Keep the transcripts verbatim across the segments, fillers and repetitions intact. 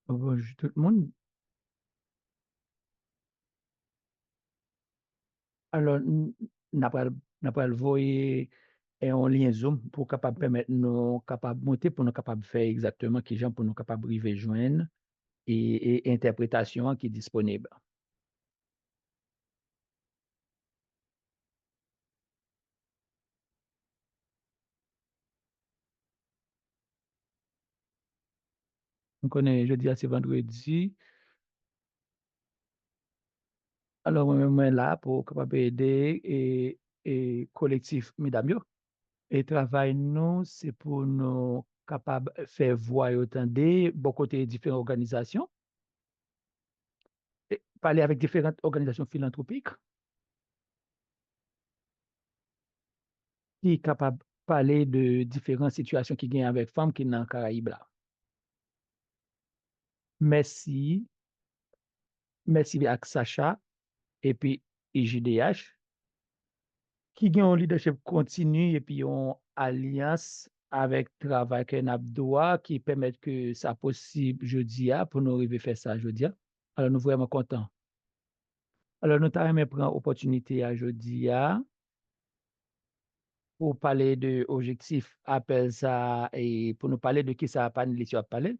Bonjou tout moun. Alò, n-, n a pral, n a pral voye, eh, yon lyen Zoom pou kapab pèmèt nou kapab monte, pou nou kapab fè egzakteman kijan pou nou kapab rive jwenn e, e entèpretasyon an ki disponib. M konnen jodi a se vandredi. Alò, mwen menm, mwen la pou kapab ede e, e kolektif medam yo. E travay nou, se pou nou kapab fè vwa yo tande bò kote diferan òganizasyon, e pale avèk diferan òganizasyon filantwopik ki kapab pale de diferan sitiyasyon ki gen avèk fanm ki nan Karayib la. Mèsi, mèsi ak Sacha epi I J D H, ki gen yon lidèchip kontini epi yon alyans avèk travay ke n ap dou a ki pèmèt ke sa posib jodi a pou nou rive fè sa jodi a. Alò, nou vrèman kontan. Alò, nou ta renmen pran opòtinite a jodi a pou pale de objektif apèl sa a e pou nou pale de kisa panelis yo ap pale.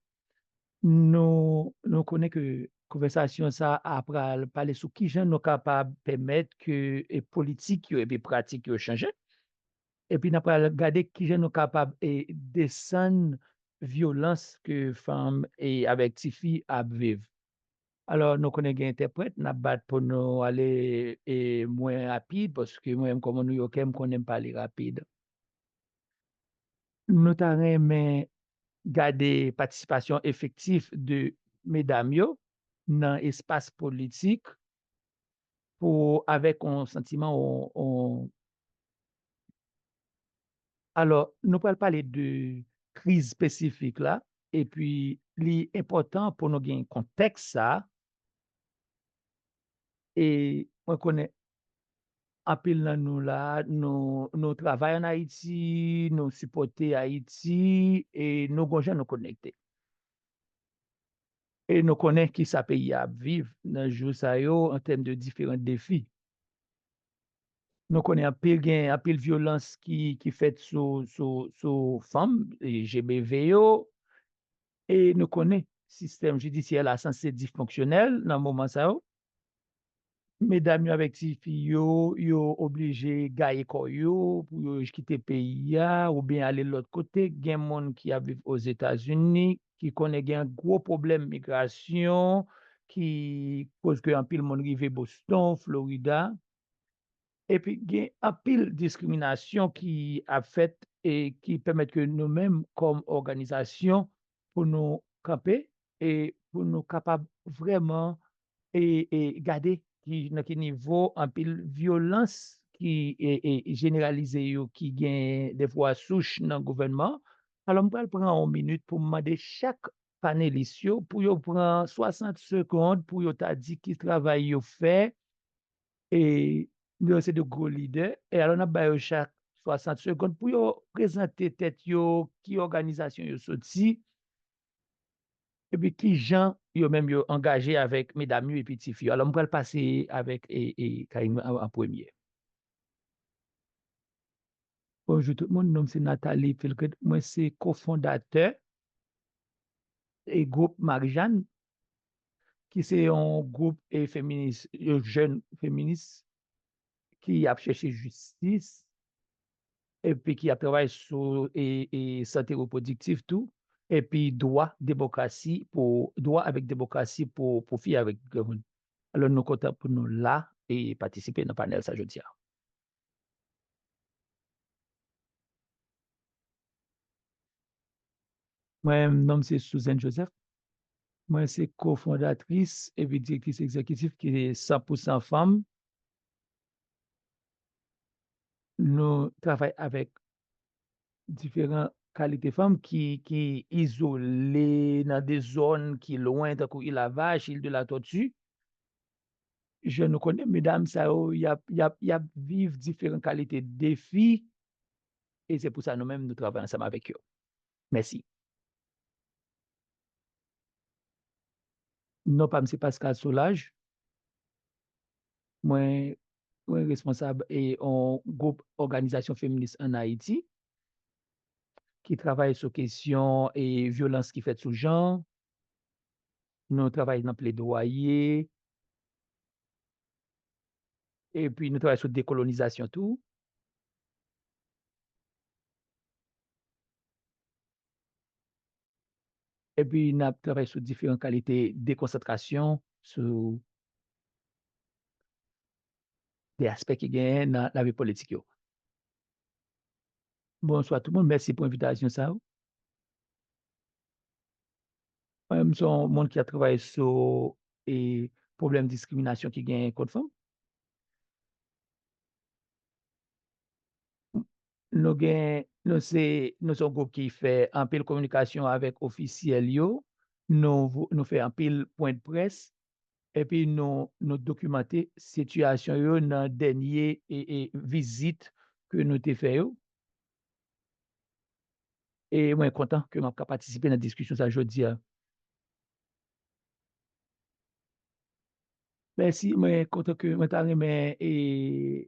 Nou, nou konnen ke konvèsasyon sa a pral pale sou kijan nou kapab pèmèt ke, e, politik yo epi pratik yo chanje. Epi n ap pral gade kijan nou kapab, e, desann vyolans ke fanm, e, avèk tifi ap viv. Alò, nou konnen gen entèprèt, n ap bat pou nou ale, e, mwen rapid, paske mwen menm kòm yon Nouyòkè, m konnen m pale rapid. Nou ta renmen gade patisipasyon efektif de medam yo nan espas politik pou, avèk yon santiman, yon, yon, alò, nou pral pale de kriz espesifik la, epi li enpòtan pou nou gen kontèks sa a. E mwen konnen anpil nan nou la, nou, nou travay ann Ayiti, nou sipòte Ayiti, e nou gon jan nou konekte. E nou konnen kisa peyi a ap viv nan jou sa yo an tèm de diferan defi. Nou konnen anpil, gen anpil vyolans ki, ki fèt sou, sou, sou fanm, e G B V yo, e nou konnen sistèm jidisyè la sanse disfonksyonèl nan moman sa yo. Medam yo avèk tifi yo, yo oblije gaye kò yo pou yo kite peyi a oubyen ale lòt kote. Gen moun ki ap viv Ozetazini ki konnen gen gwo pwoblèm migrasyon ki koz ke anpil moun rive Boston, Florida. Epi gen anpil diskriminasyon ki ap fèt e ki pèmèt ke nou menm kòm òganizasyon pou nou kanpe e pou nou kapab vrèman e, e gade ki, nan ki nivo anpil vyolans ki e, e jeneralize yo ki gen de fwa souch nan gouvènman. Alò, m pral pran yon minit pou m mande chak panelis yo pou yo pran swasant segonn pou yo ta di ki travay yo fè. E yo se de gwo lidè. E alò, n ap ba yo chak swasant segonn pou yo prezante tèt yo, ki òganizasyon yo soti, epi ki jan yo menm yo angaje avèk medam yo epi tifi yo. Alò, m pral pase avèk, e, e, Karine an, an premye. Bonjou tout moun, non m se Nathalie Filcret. Mwen se kofondatè e gwoup Marijàn, ki se yon gwoup e feminis, yon jèn feminis ki ap chèche jistis, epi ki ap travay sou e, e sante repwodiktif tou, epi dwa demokrasi pou, dwa avèk demokrasi pou, pou fi avèk granmoun. Alò, nou kontan pou nou la e patisipe nan panèl sa jodi a. Mwen, non m se Suzanne Joseph. Mwen se kofondatris epi direktris egzekitif ki se san pou san fanm. Nou travay avèk diferan kalite fanm ki, ki izole nan de zòn ki lwen, tankou Île à Vache, Île de la Tortue. Jan nou konnen, medam sa yo, y ap, y ap, y ap viv diferan kalite defi, e se pou sa nou menm, nou travay ansanm avèk yo. Mèsi. Non pa m se Pascal Solages. Mwen, mwen responsab e yon gwoup òganizasyon feminis ann Ayiti ki travay sou kesyon e vyolans ki fèt sou jan. Nou travay nan pledwaye, epi nou travay sou dekolonizasyon tou. Epi n ap travay sou diferan kalite dekonsantrasyon sou de aspè ki genyen nan lavi politik yo. Bonswa tout moun, mèsi pou envitasyon sa a. Mwen menm se yon moun ki ap travay sou e pwoblèm diskriminasyon ki genyen kont fanm. Nou gen, nou se, nou se yon gwoup ki fè anpil kominikasyon avèk ofisyèl yo. Nou, nou fè anpil pwen de près. Epi nou, nou dokimante sitiyasyon yo nan dènye e, e, vizit ke nou te fè yo. E mwen kontan ke m ap ka patisipe nan diskisyon sa jodi a. Mèsi, mwen kontan ke mwen ta renmen e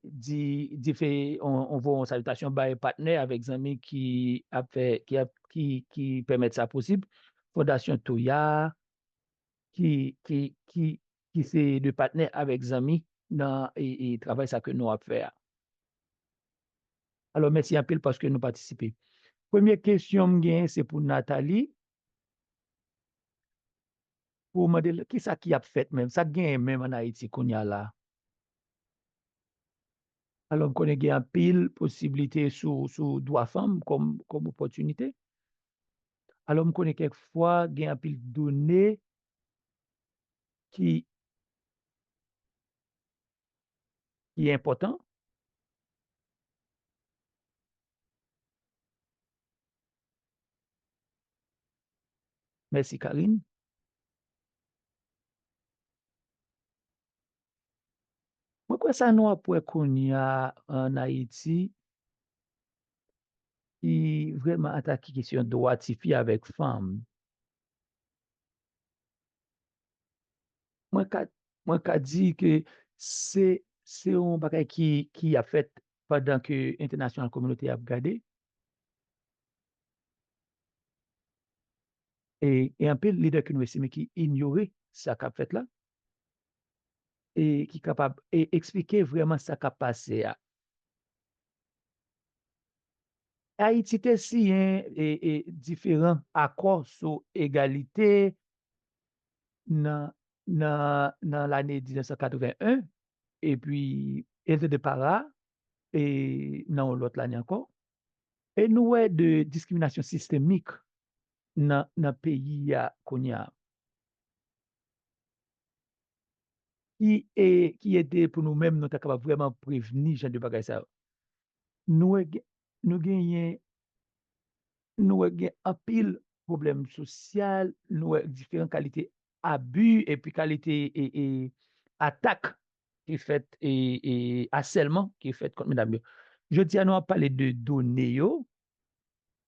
di, di fè on, on, voye yon salitasyon bay patnè avèk zanmi ki ap fè, ki ap, ki, ki pèmèt sa posib. Fondasyon Toya, ki, ki, ki, ki se de patnè avèk zanmi nan e, e travay sa ke nou ap fè a. Alò, mèsi anpil paske nou patisipe. Premye kesyon m genyen se pou Nathalie. Pou mande l, kisa ki ap fèt menm? Sa k genyen menm ann Ayiti kounye a la? Alò, m konnen gen anpil posiblite sou, sou dwa fanm kòm, kòm opòtinite. Alò, m konnen kèk fwa gen anpil done ki, ki enpòtan. Mèsi, Karine. Mwen kwè sa nou ap wè kounye a ann Ayiti ki vrèman atake kesyon dwa tifi avèk fanm. Mwen ka, mwen ka di ke se, se yon bagay ki, ki ap fèt pandan ke entènasyonal kominote ap gade. E, e anpil lidè ke nou estime ki inyore sa k ap fèt la, e ki kapab e eksplike vrèman sa k ap pase a. Ayiti te siyen e, e diferan akò sou egalite nan, nan, nan lane diznèf san katreven en, epi Hilde de Para, e nan yon lòt lane ankò. E nou wè de diskriminasyon sistemik nan, nan peyi a kounye a. Ki, e, ki ede pou nou menm, nou ta kapab vrèman prevni jan de bagay sa yo. Nou wè gen, nou genyen, nou wè gen anpil pwoblèm sosyal, nou wè diferan kalite abi epi kalite, e, e, atak ki fèt, e, e asèlman ki fèt kont medam yo. Jodi a, nou ap pale de done yo.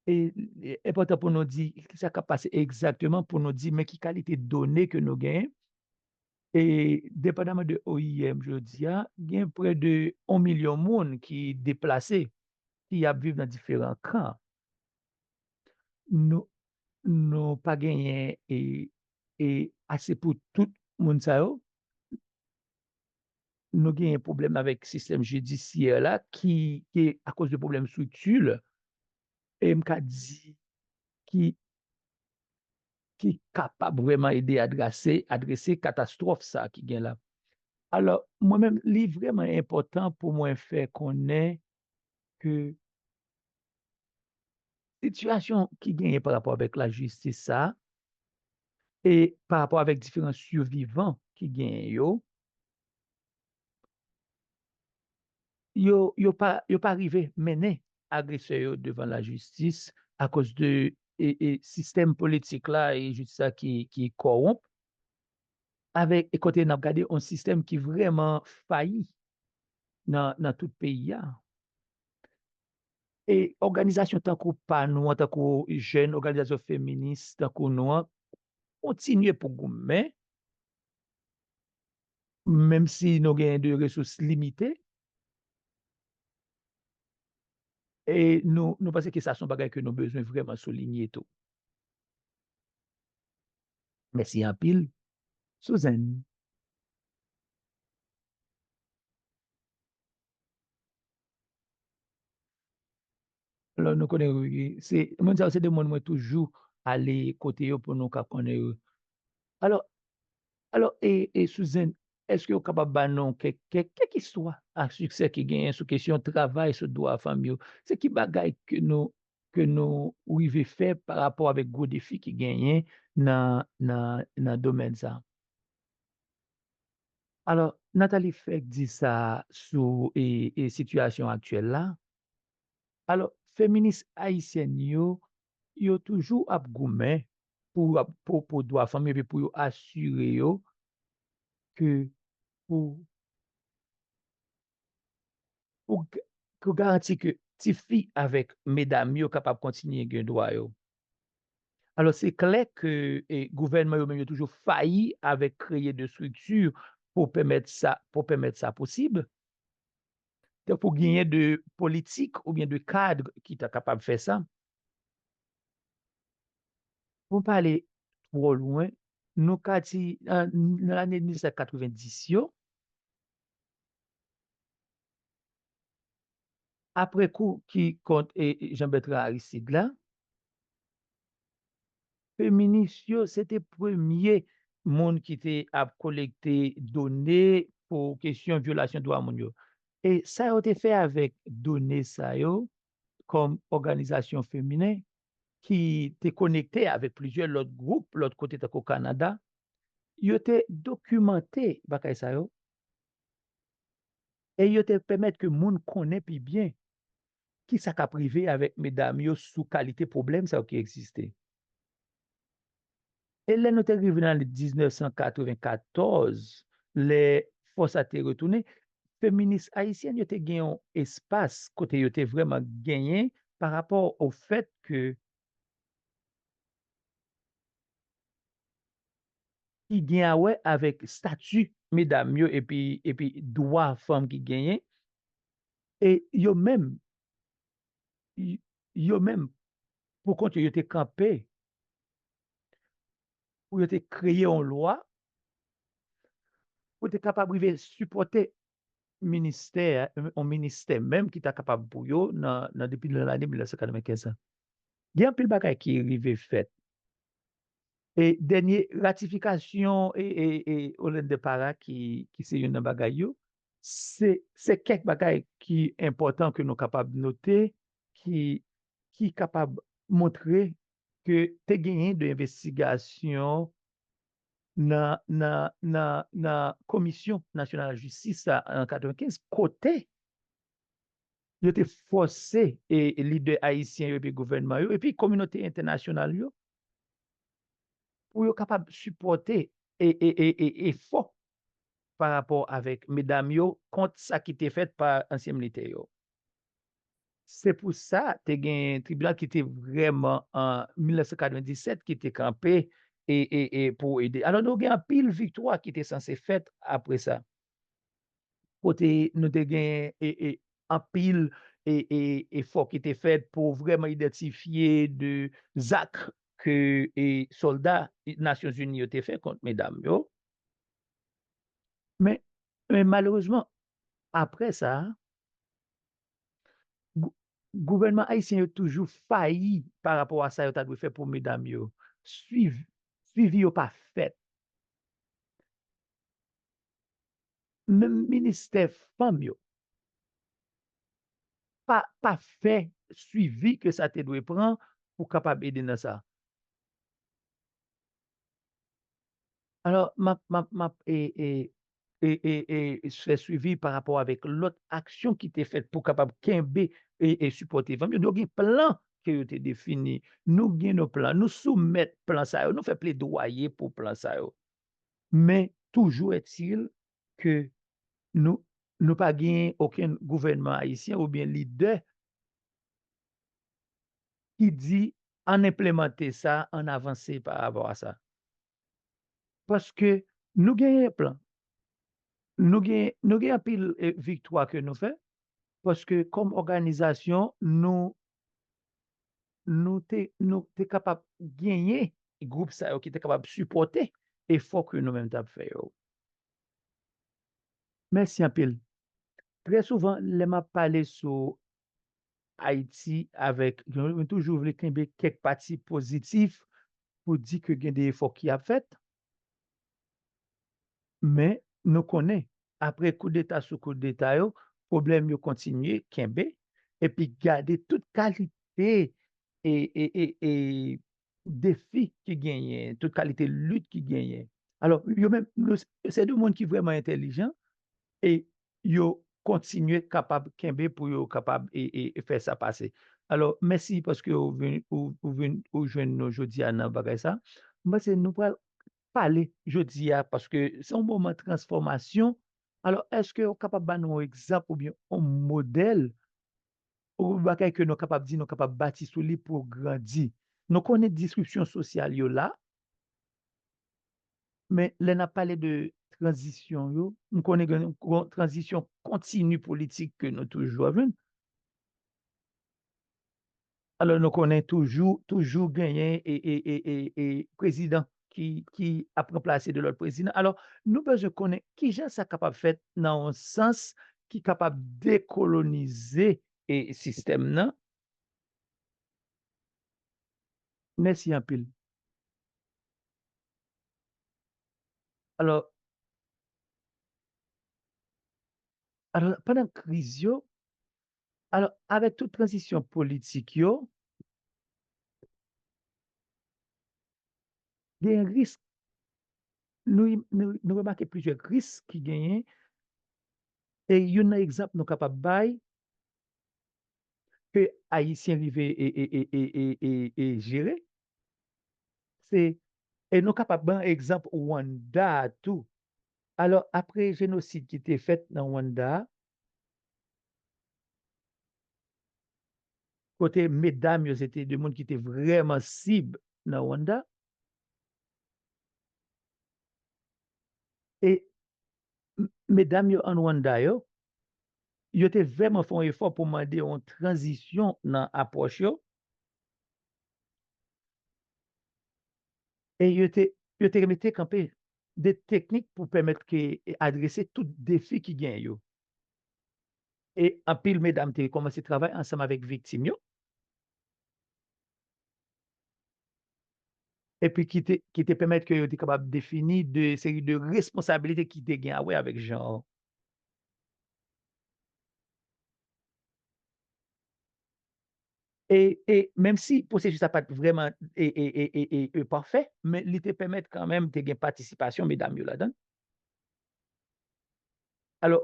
E, e enpòtan pou nou di kisa k ap pase egzakteman, pou nou di men ki kalite done ke nou genyen. E depandaman de O I M jodi a, gen prè de yon milyon moun ki deplase, ki ap viv nan diferan kan. Nou, nou pa genyen e, e ase pou tout moun sa yo. Nou genyen pwoblèm avèk sistèm jidisyè la ki, ki akoz de pwoblèm estrikti, e m ka di ki, ki kapab vrèman ede adrese, adrese katastwòf sa ki gen la. Alò, mwen menm, li vrèman enpòtan pou mwen fè konnen ke sitiyasyon ki genyen pa rapò avèk lajistis sa, e pa rapò avèk diferan sivivan ki genyen yo, yo, yo pa, yo pa rive mennen agresè yo devan lajistis akoz de, e, e sistèm politik la e jistis la ki, ki kòwonp, avèk, e kote n ap gade yon sistèm ki vrèman fayi nan, nan tout peyi a. E òganizasyon tankou pa nou an, tankou jèn òganizasyon feminis tankou nou an, kontinye pou goumen menm si nou gen de resous limite, e nou, nou panse ke sa se yon bagay ke nou bezwen vrèman soulinye tou. Mèsi anpil, Suzanne. Alò, nou konnen, wi, se, moun sa yo, se de moun mwen toujou ale kote yo pou nou ka konnen yo. Alò, alò, e, e Suzanne, èske w kapab ba nou kèk, kèk, kèk istwa a siksè ki genyen sou kesyon travay sou dwa fanm yo? Se ki bagay ke nou, ke nou rive fè pa rapò avèk gwo defi ki genyen nan, nan, nan domèn sa? Alò, Nathalie fèk di sa sou, e, e, sitiyasyon aktyèl la. Alò, feminis ayisyèn yo, yo toujou ap goumen pou, pou, pou dwa fanm yo, epi pou yo asire yo ke pou, pou, pou garanti ke tifi avèk medam yo kapab kontinye gen dwa yo. Alò, se klè ke, e, gouvènman yo menm yo toujou fayi avèk kreye de estrikti pou pèmèt sa, pou pèmèt sa posib. Tankou genyen de politik oubyen de kad ki ta kapab fè sa. Pou m pa ale twò lwen, nou ka di, an, nan lane mil nèf san katrevenndis yo, apre kou ki kont, e, e, Jean Bertrand Aristide la, feminis yo, se te premye moun ki te ap kolekte done pou kesyon vyolasyon dwa moun yo. E sa yo te fè avèk done sa yo, kòm òganizasyon feminen ki te konekte avèk plizyè lòt gwoup, lòt kote tankou Kanada, yo te dokimante bagay sa yo, e yo te pèmèt ke moun konnen pi byen ki sa k ap rive avèk medam yo sou kalite pwoblèm sa yo ki egziste. E lè nou te rive nan ane diznèf san katrevenkatòz, lè fòs la te retounen, feminis ayisyèn yo te gen yon espas kote yo te vrèman genyen pa rapò o fèt ke ki gen a wè avèk stati medam yo epi, epi dwa fanm ki genyen. E yo menm, y-, yo menm, pou kont yo, yo te kanpe, pou yo te kreye yon lwa, pou te kapab rive sipòte ministè, yon ministè menm ki ta kapab pou yo nan, nan depi nan lane mil nèf san katrevenkenz la. Gen anpil bagay ki rive fèt. E dènye ratifikasyon e, e, e Hollande de Para ki, ki se youn nan bagay yo, se, se kèk bagay ki enpòtan ke nou kapab note, ki, ki kapab montre ke te genyen de envestigasyon nan, nan, nan, nan Komisyon Nasyonal Jistis la an katrevenkenz, kote yo te fòse e, e lidè ayisyen yo epi gouvènman yo epi kominote entènasyonal yo pou yo kapab sipòte e, e, e, e efò pa rapò avèk medam yo kont sa ki te fèt pa ansyen militè yo. Se pou sa te gen tribinal ki te vrèman an mil nèf san katrevenndisèt ki te kanpe e, e, e pou ede. Alò, nou gen anpil viktwa ki te sanse fèt apre sa. Kote nou te gen e, e, anpil e, e, efò ki te fèt pou vrèman idantifye de zak ke e, sòlda Nasyonzini yo te fè kont medam yo. Men, men malerezman, apre sa, gou-, gouvènman ayisyen yo toujou fayi pa rapò a sa yo ta dwe fè pou medam yo. Swiv-, swivi yo pa fèt. Menm ministè fanm yo pa, pa fè swivi ke sa te dwe pran pou kapab ede nan sa. Alò, m ap, m ap, m ap, e, e, e, e, e, fè swivi pa rapò avèk lòt aksyon ki te fèt pou kapab kenbe e, e sipòte fanm yo. Nou gen plan ke yo te defini. Nou gen yon plan. Nou soumèt plan sa yo. Nou fè pledwaye pou plan sa yo. Men, toujou ètil ke nou, nou pa gen okenn gouvènman ayisyen oubyen lidè ki di, ann enplemante sa, ann avanse pa rapò a sa. Paske nou genyen plan. Nou gen, nou gen anpil eh, viktwa ke nou fè, paske kòm òganizasyon, nou, nou te, nou te kapab genyen gwoup sa yo ki te kapab sipòte efò ke nou menm t ap fè yo. Mèsi anpil. Trè souvan, lè m ap pale sou Ayiti avèk, mwen toujou vle kenbe kèk pati pozitif pou di ke gen de efò ki ap fèt. Men, nou konnen, apre koudeta sou koudeta yo, pwoblèm yo kontinye kenbe, epi gade tout kalite e, e, e, e, defi ki genyen, tout kalite lit ki genyen. Alò, yo menm, yo, se de moun ki vrèman entèlijan e yo kontinye kapab kenbe pou yo kapab e, e, e fè sa pase. Alò, mèsi paske ou vin, ou, ou vin, ou jwenn nou jodi a nan bagay sa. M panse nou pral pale jodi a paske se yon moman transfòmasyon. Alò, èske ou kapab ba nou yon egzanp oubyen yon modèl ou bagay ke nou kapab di nou kapab bati sou li pou grandi? Nou konnen distripsyon sosyal yo la, men lè n ap pale de tranzisyon yo, m konnen gen yon tranzisyon kontini politik ke nou toujou ap jwenn. Alò, nou konnen toujou, toujou genyen e, e, e, e, e prezidan ki, ki ap ranplase de lòt prezidan. Alò, nou bezwen konnen kijan sa kapab fèt nan yon sans ki kapab dekolonize e sistèm nan. Mèsi anpil. Alò, alò, pandan kriz yo, alò, avèk tout tranzisyon politik yo, gen risk, nou, nou, nou remake plizyè risk ki genyen, e youn nan egzanp nou kapab bay, ke Ayisyen rive e, e, e, e, e, e, e jere, se, e nou kapab ban egzanp Rwanda a tou. Alò, apre jenosid ki te fèt nan Rwanda a, kote medam yo se te de moun ki te vrèman sib nan Rwanda, e m- medam yo an Rwanda yo, yo te vrèman fè yon efò pou mande yon tranzisyon nan apwòch yo. E yo te, yo te mete kanpe de teknik pou pèmèt ke adrese tout defi ki gen yo. E anpil medam te kòmanse travay ansanm avèk viktim yo. Epi ki te, ki te pèmèt ke yo te kapab defini de seri de responsabilite ki te gen a wè avèk jan. E, e menm si pwosesis la pa t vrèman e, e, e, e, e, e pafè, men li te pèmèt kanmenm te gen patisipasyon medam yo ladan l. Alò,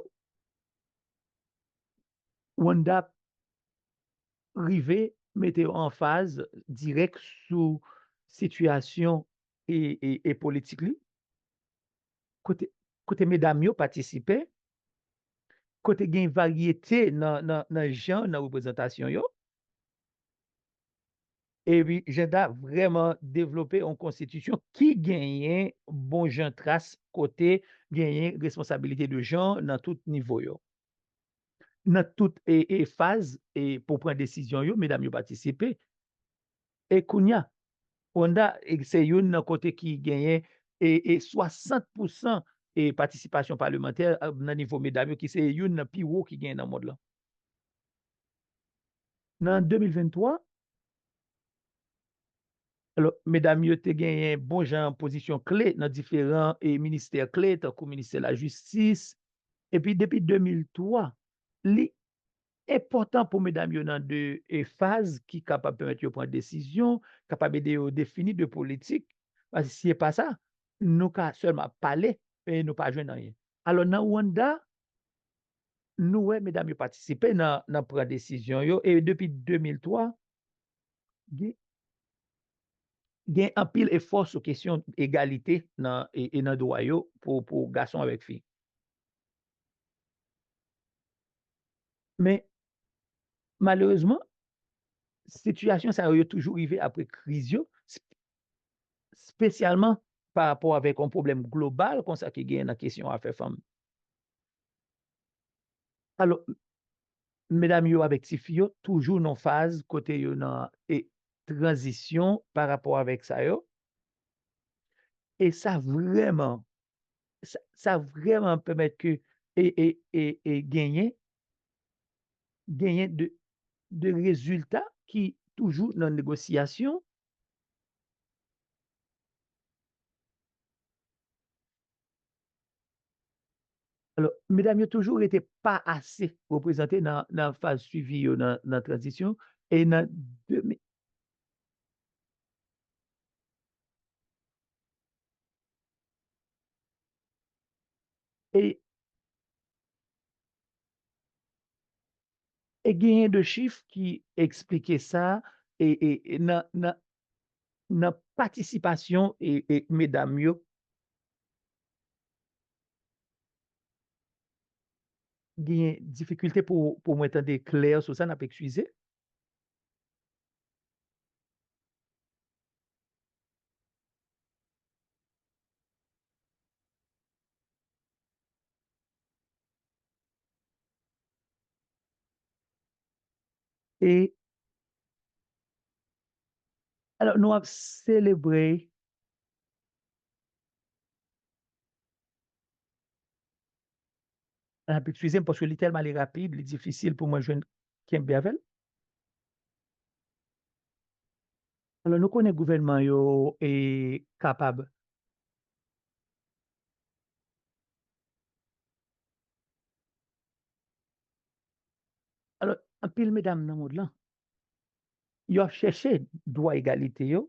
Rwanda rive mete yo anfaz dirèk sou sitiyasyon e, e, e politik li, kote, kote medam yo patisipe, kote gen varyete nan, nan, nan jan nan reprezantasyon yo. Epi Jenda vrèman devlope yon konstitisyon ki genyen bon jan tras kote genyen responsabilite de jan nan tout nivo yo. Nan tout e, e faz e pou pran desizyon yo, medam yo patisipe. E kounye a, Rwanda e, se youn nan kote ki genyen e, e swasant pousan e patisipasyon palemantè a, nan nivo medam yo, ki se youn nan pi wo ki genyen nan mond lan. Nan de mil venntwa, alò, medam yo te genyen bon jan pozisyon kle nan diferan e ministè kle, tankou ministè lajistis. Epi depi de mil twa, li enpòtan pou medam yo nan de e faz ki kapab pèmèt yo pran desizyon, kapab ede yo defini de politik. Paske si se pa sa, nou ka sèlman ap pale, e nou pa jwenn anyen. Alò, nan Rwanda, nou wè medam yo patisipe nan, nan pran desizyon yo, e depi de mil twa, gen, gen anpil efò sou kesyon egalite nan, e, e nan dwa yo pou, pou gason avèk fi. Men, malerezman, sitiyasyon sa yo, yo toujou rive apre kriz yo, sp-, espesyalman pa rapò avèk yon pwoblèm global konsa ki genyen nan kesyon afè fanm. Alò, medam yo avèk tifi yo toujou nan faz kote yo nan e, tranzisyon pa rapò avèk sa yo. E sa vrèman, sa, sa vrèman pèmèt ke e, e, e, e genyen, genyen de, de rezilta ki toujou nan negosyasyon. Alò, medam yo toujou rete pa ase reprezante nan, nan faz swivi yo nan, nan tranzisyon. E nan de mi- e, e genyen de chif ki eksplike sa e, e, e nan, nan, nan patisipasyon e, e medam yo. Genyen difikilte pou, pou mwen tande klè sou sa, n ap eskize. E alò, nou ap selebre. N ap eskize m paske li tèlman li rapid, li difisil pou mwen jwenn kenbe avè l. Alò, nou konnen gouvènman yo e kapab. Alò, anpil medam nan mond lan, yo ap chèche dwa egalite yo,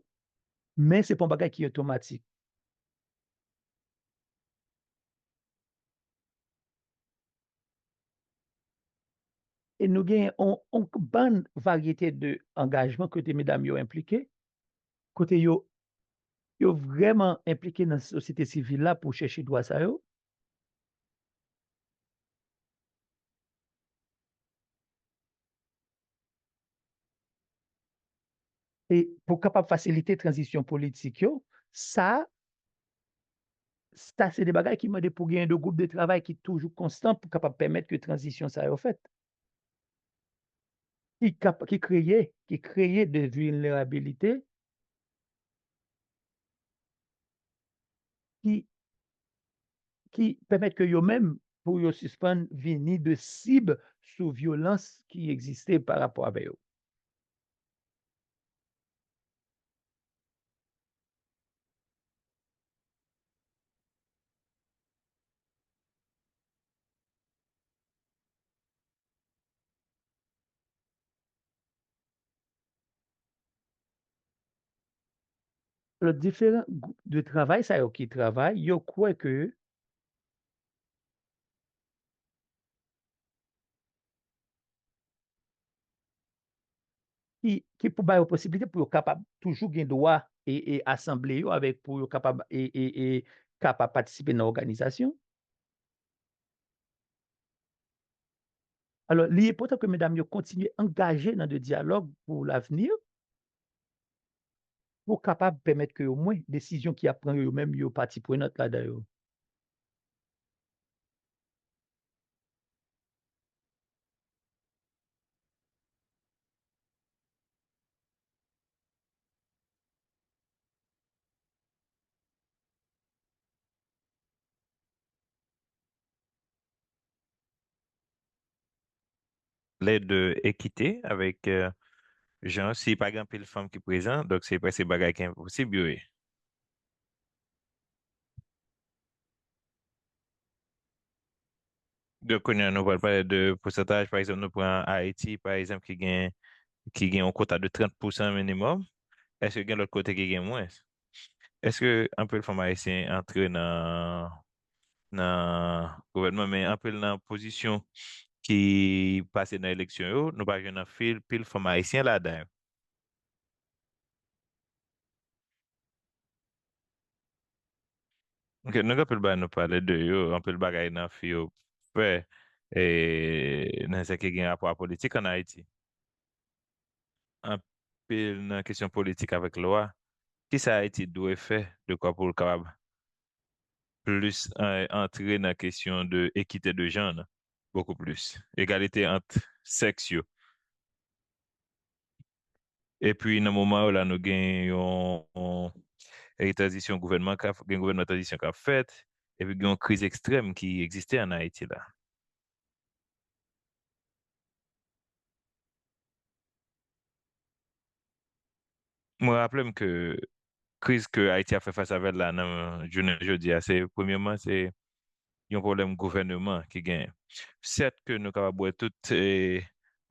men se pa yon bagay ki otomatik. E nou gen yon, yon bann varyete de angajman kote medam yo enplike, kote yo, yo vrèman enplike nan sosyete sivil la pou chèche dwa sa yo. E pou kapab fasilite tranzisyon politik yo, sa, sa se de bagay ki mande pou gen de gwoup de travay ki toujou konstan pou kapab pèmèt ke tranzisyon sa yo fèt. Ki kap, ki kreye, ki kreye de vilnerabilite ki, ki pèmèt ke yo menm, pou yo sispann vini de sib sou vyolans ki egziste pa rapò avè yo. Lòt diferan gwoup de travay sa yo ki travay, yo kwè ke ki, ki pou ba yo posiblite pou yo kapab toujou gen dwa e, e asanble yo avèk pou yo kapab e, e, e kapab patisipe nan òganizasyon. Alò, li enpòtan ke medam yo kontinye angaje nan de dyalòg pou lavni, pou kapab pèmèt ke omwen desizyon ki ap pran yo, yo menm yo pati prenant ladan yo. Lè de ekite avèk, euh, jan, si pa gen anpil fanm ki prezan, donk se prèske bagay ki enposib yo ye. Donk, kounye a, nou pral pale de pousantaj. Pa egzanp, nou pran Ayiti, pa egzanp, ki gen, ki gen yon kota de trant pousan minimòm. Èske gen lòt kote ki gen mwens? Èske anpil fanm ayisyen antre nan, nan gouvènman, men anpil nan pozisyon ki pase nan eleksyon yo, nou pa jwenn anpil, pil fanm ayisyen ladan yo. Ok, nou gen anpil bagay nou pale de yo, anpil bagay nan fi yo fè, e, nan sa ki gen rapò a politik ann Ayiti. Anpil nan kesyon politik avèk lwa, kisa Ayiti dwe fè de kwa pou l kapab plis, e, antre nan kesyon de ekite de jan an? beaucoup plus. Egalite ant sèks yo. Epi nan moman yo la, nou gen yon, yon, e, tranzisyon gouvènman k ap, gen gouvènman tranzisyon k ap fèt, epi gen yon kriz ekstrèm ki egziste ann Ayiti la. Mwen raple m ke kriz ke Ayiti ap fè fas avè l la nan jounen jodi a, se premyèman, se yon pwoblèm gouvèneman ki genyen. Sèt ke nou kapab wè tout, e,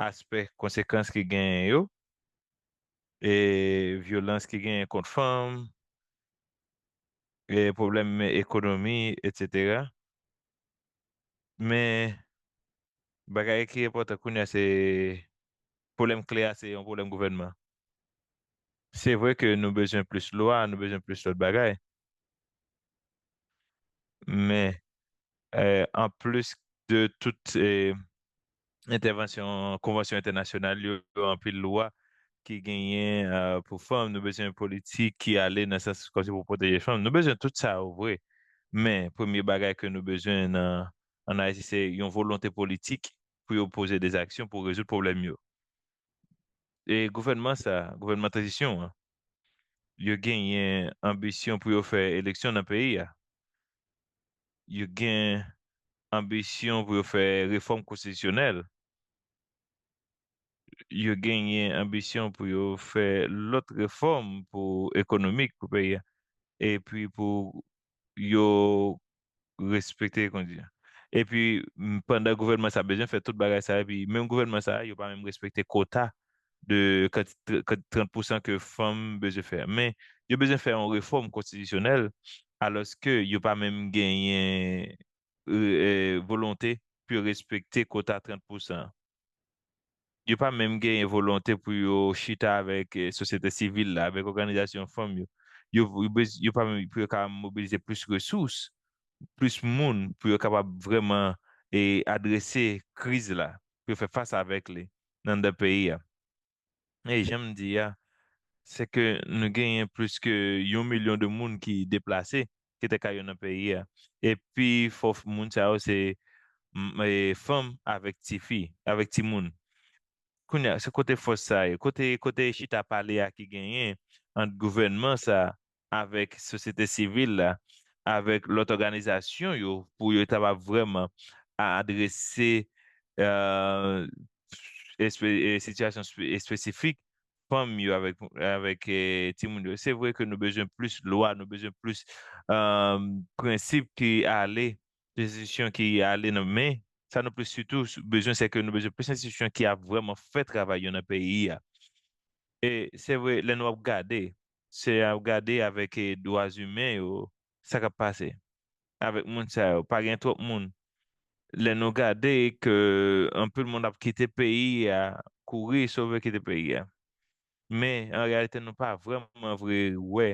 aspè konsekans ki genyen yo, e vyolans ki genyen kont fanm, e pwoblèm ekonomi, etsetera. Men, bagay ki enpòtan kounye a, se pwoblèm kle a, se yon pwoblèm gouvènman. Se vre ke nou bezwen plis lwa, nou bezwen plis lòt bagay. Men, e, anplis de tout, e, entèvansyon, konvansyon entènasyonal yo, anpil lwa ki genyen, e, pou fanm, nou bezwen politik ki ale nan sans kòmsi pou pwoteje fanm. Nou bezwen tout sa yo vre. Men, premye bagay ke nou bezwen nan, ann Ayiti, se yon volonte politik pou yo poze de zaksyon pou rezoud pwoblèm yo. E gouvènman sa, gouvènman tranzisyon an, yo genyen anbisyon pou yo fè eleksyon nan peyi a. Yo gen anbisyon pou yo fè refòm konstitisyonèl. Yo genyen anbisyon pou yo fè lòt refòm pou ekonomik pou peyi a. Epi pou yo respekte, kòman di, epi, m, pandan gouvènman sa bezwen fè tout bagay sa, epi menm gouvènman sa, yo pa menm respekte kota de kanti-, kanti-, trant pousan ke fanm bezwen fè. Men, yo bezwen fè yon refòm konstitisyonèl, alòske yo pa menm genyen, e, e, volonte pou yo respekte kota trant pousan an. Yo pa menm genyen volonte pou yo chita avèk, e, sosyete sivil la, avèk òganizasyon fanm yo. Yo, yo, bez-, yo pa menm pou yo ka mobilize plis resous, plis moun pou yo kapab vrèman, e, adrese kriz la, pou yo fè fas avèk li nan anndan peyi a. E jan m di a, se ke nou genyen plis ke yon milyon de moun ki deplase, kite kay yo nan peyi a. Epi fò f-, moun sa yo se, m, e, fanm avèk tifi, avèk timoun. Kounye a, se kote fòs sa ye? Kote, kote chita pale a ki genyen ant gouvènman sa avèk sosyete sivil la, avèk lòt òganizasyon yo, pou yo ta va vrèman a-, adrese, e, espe-, e, sitiyasyon espe-, espesifik fanm yo avèk, avèk, e, timoun yo. Se vre ke nou bezwen plis lwa, nou bezwen plis, e, prensip ki ale, enstitisyon ki ale nan, men sa nou plis sitou s-, bezwen, se ke nou bezwen plis enstitisyon ki ap vrèman fè travay yo nan peyi a. E se vre, lè nou ap gade, se ap gade avèk, e, dwa imen yo, sa k ap pase avèk moun sa yo? Pa gen twòp moun. Lè nou gade ke anpil moun ap kite peyi a, kouri, sove kite peyi a. Men, an reyalite, nou pa vrèman vre wè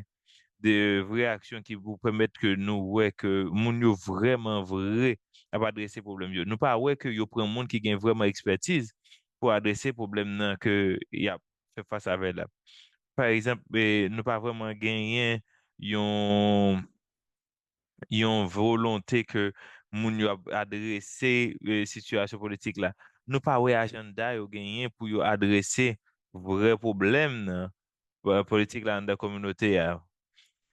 de vre aksyon ki pou pèmèt ke nou wè ke moun yo vrèman vre ap adrese pwoblèm yo. Nou pa wè ke yo pran moun ki gen vrèman ekspètiz pou adrese pwoblèm nan ke y ap fè fas avè l la. Pa egzanp, e, nou pa vrèman genyen yon, yon volonte ke moun yo ap adrese, e, sitiyasyon politik la. Nou pa wè ajanda yo genyen pou yo adrese vrè pwoblèm nan, e, politik la anndan kominote a.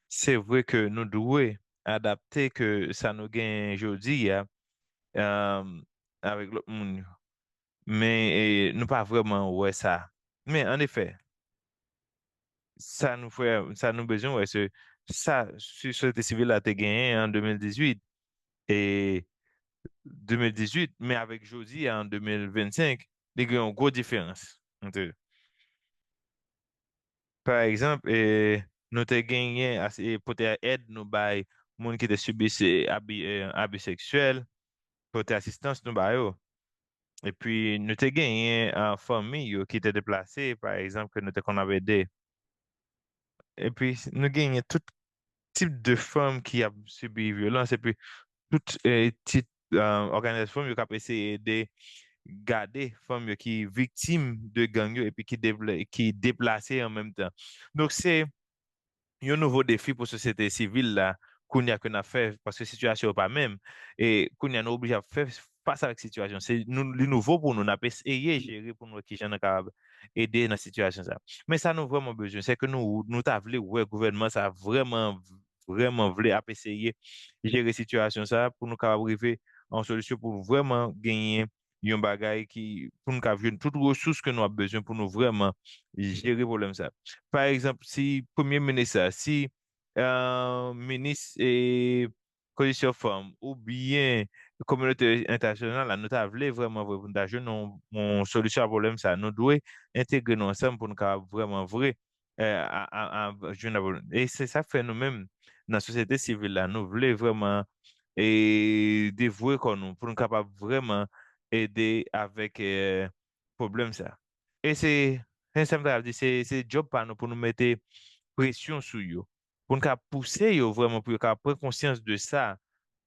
Se vre ke nou dwe adapte ke sa nou genyen jodi a, e, avèk lòt moun yo. Men, e, nou pa vrèman wè sa. Men, an efè, sa nou fè, sa nou bezwen wè, se sa si sosyete sivil la te genyen an de mil dizuit, e de mil dizuit, men avèk jodi a, an de mil vennsenk, li gen yon gwo diferans. Ant, pa egzanp, e, nou te genyen as-, e, pote èd nou bay moun ki te sibi se abi, e, abi seksyèl, pote asistans nou ba yo. Epi nou te genyen, a, fanmi yo ki te deplase, pa egzanp, ke nou te konn ap ede. Epi nou genyen tout tip de fanm ki ap sibi vyolans, epi tout, e, tip, e, òganizasyon fanm yo k ap eseye ede gade fanm yo ki viktim de gang yo epi ki devle-, ki deplase an menm tan. Donk, se yon nouvo defi pou sosyete sivil la, kounye a ke n ap fè, paske sitiyasyon yo pa menm. E kounye a, nou oblije ap fè fas avèk sitiyasyon. Se nou, li nouvo pou nou, n ap eseye jere pou nou wè kijan nou kapab ede nan sitiyasyon sa. Men sa nou vrèman bezwen, se ke nou, nou ta vle wè gouvènman sa vrèman, vrèman vle ap eseye jere sitiyasyon sa pou nou kapab rive a yon solisyon pou nou vrèman genyen yon bagay ki, pou nou kapab jwenn tout resous ke nou ap bezwen pou nou vrèman jere pwoblèm sa. Pa egzanp, si premye minis la, si eh, minis eh, kondisyon fanm oubyen kominote entènasyonal la, nou ta vle vrèman vre pou nou ta jwenn yon, yon solisyon a pwoblèm sa, nou dwe entegre nou ansanm pou nou kapab vrèman vre eh, a, a, a, jwenn a pwoblèm. E se sa k fè nou menm nan sosyete sivil la, nou vle vrèman eh, devwe kò nou pou nou kapab vrèman ede avèk eh, pwoblèm sa. E se, se sa m ta di, se, se djòb pa nou pou nou mete presyon sou yo. Pou n ka pouse yo vrèman pou yo ka pran konsyans de sa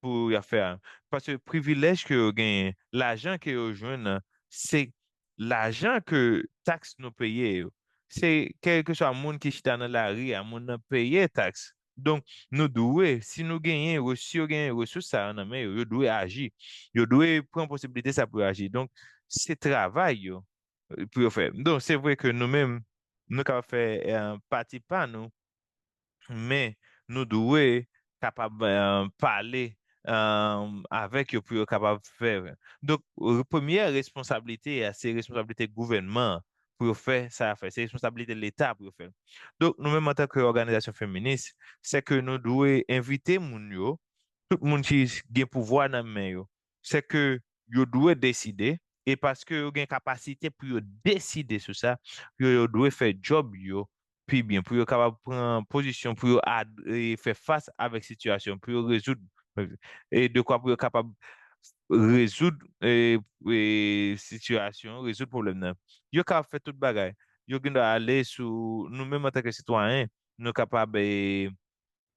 pou y ap fè a. Paske privilèj ke yo genyen, lajan ke yo jwenn nan, se lajan ke taks nou peye yo. Se kèlkeswa moun ki chita nan lari a, moun nan peye taks. Donk, nou dwe, si nou genyen, re- si yo genyen resous sa yo nan men yo, yo dwe aji. Yo dwe pran posiblite sa pou yo aji. Donk, se travay yo eh, pou yo fè. Donk, se vre ke nou menm, nou kapab fè eh, pati pa nou, men nou dwe kapab eh, pale eh, avèk yo pou yo kapab fè. Donk, re- premyè responsablite a, se responsablite gouvènman an pou yo fè sa y ap fè. Se responsablite Leta pou yo fè l. Donk, nou menm antanke òganizasyon feminis, se ke nou dwe envite moun yo, tout moun ki gen pouvwa nan men yo, se ke yo dwe deside, e paske yo gen kapasite pou yo deside sou sa, yo, yo dwe fè djòb yo pi byen, pou yo kapab pran pozisyon, pou yo ad, e fè fas avèk sitiyasyon, pou yo rezoud, e dekwa pou yo kapab rezoud e, e, sitiyasyon, rezoud pwoblèm nan. Yo kapab fè tout bagay. Yo gen dwa ale sou, nou menm antanke sitwayen, nou kapab e,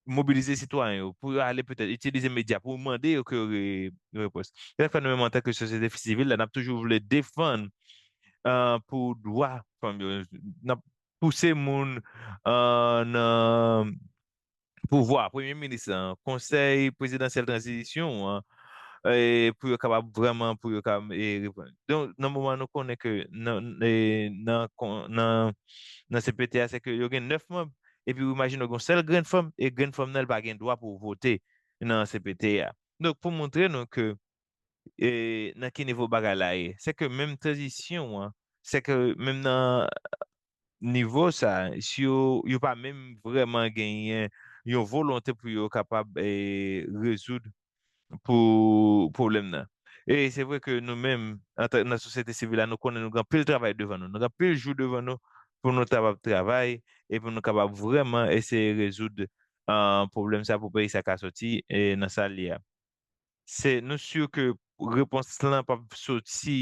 mobilize sitwayen yo, pou yo ale petèt itilize medya, pou mande yo ke yo re- repons. Se sa k fè nou menm antanke sosyete sivil la, n ap toujou vle defann eh, pou dwa fanm yo. N ap pouse moun eh, nan pouvwa, premye minis lan, konsèy prezidansyèl tranzisyon an, eh, pou yo kapab vrèman, pou yo ka eh, reponn. Donk, nan moman nou konnen ke nan, eh, nan, kon- nan, nan C P T a, se ke yo gen nèf manm, epi ou imajine w gen yon sèl grenn fanm, e grenn fanm nan, li pa gen dwa pou vote nan C P T a. Donk, pou montre nou ke e, nan ki nivo bagay la ye, se ke menm tranzisyon an, se ke menm nan nivo sa, si yo, yo pa menm vrèman genyen yon volonte pou yo kapab e, rezoud pou pwoblèm nan. E se vre ke nou menm, antan- nan sosyete sivil la, nou konnen nou gen anpil travay devan nou. Nou gen anpil jou devan nou pou nou kapab travay e pou nou kapab vrèman eseye rezoud ah, pwoblèm sa pou peyi sa ka soti e, nan sa l ye a. Se, nou si ke repons lan p ap soti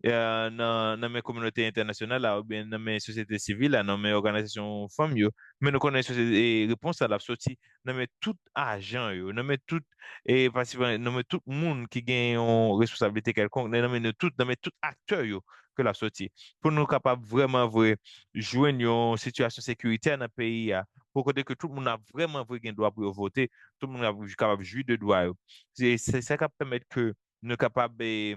eh, nan, nan men kominote entènasyonal la oubyen nan men sosyete sivil la, nan men òganizasyon fanm yo, men nou konnen sosyete, e, repons la ap soti nan men tout ajan yo, nan men tout e, patisipan, nan men tout moun ki gen yon responsablite kèlkonk, nan men nou tout, nan men tout aktè yo ke l ap soti. Pou nou kapab vrèman vre jwenn yon sitiyasyon sekiritè nan peyi a, pou kote ke tout moun ap vrèman vre gen dwa pou yo vote, tout moun ap kapab jwi de dwa yo. Se se sa k ap pèmèt ke nou kapab e,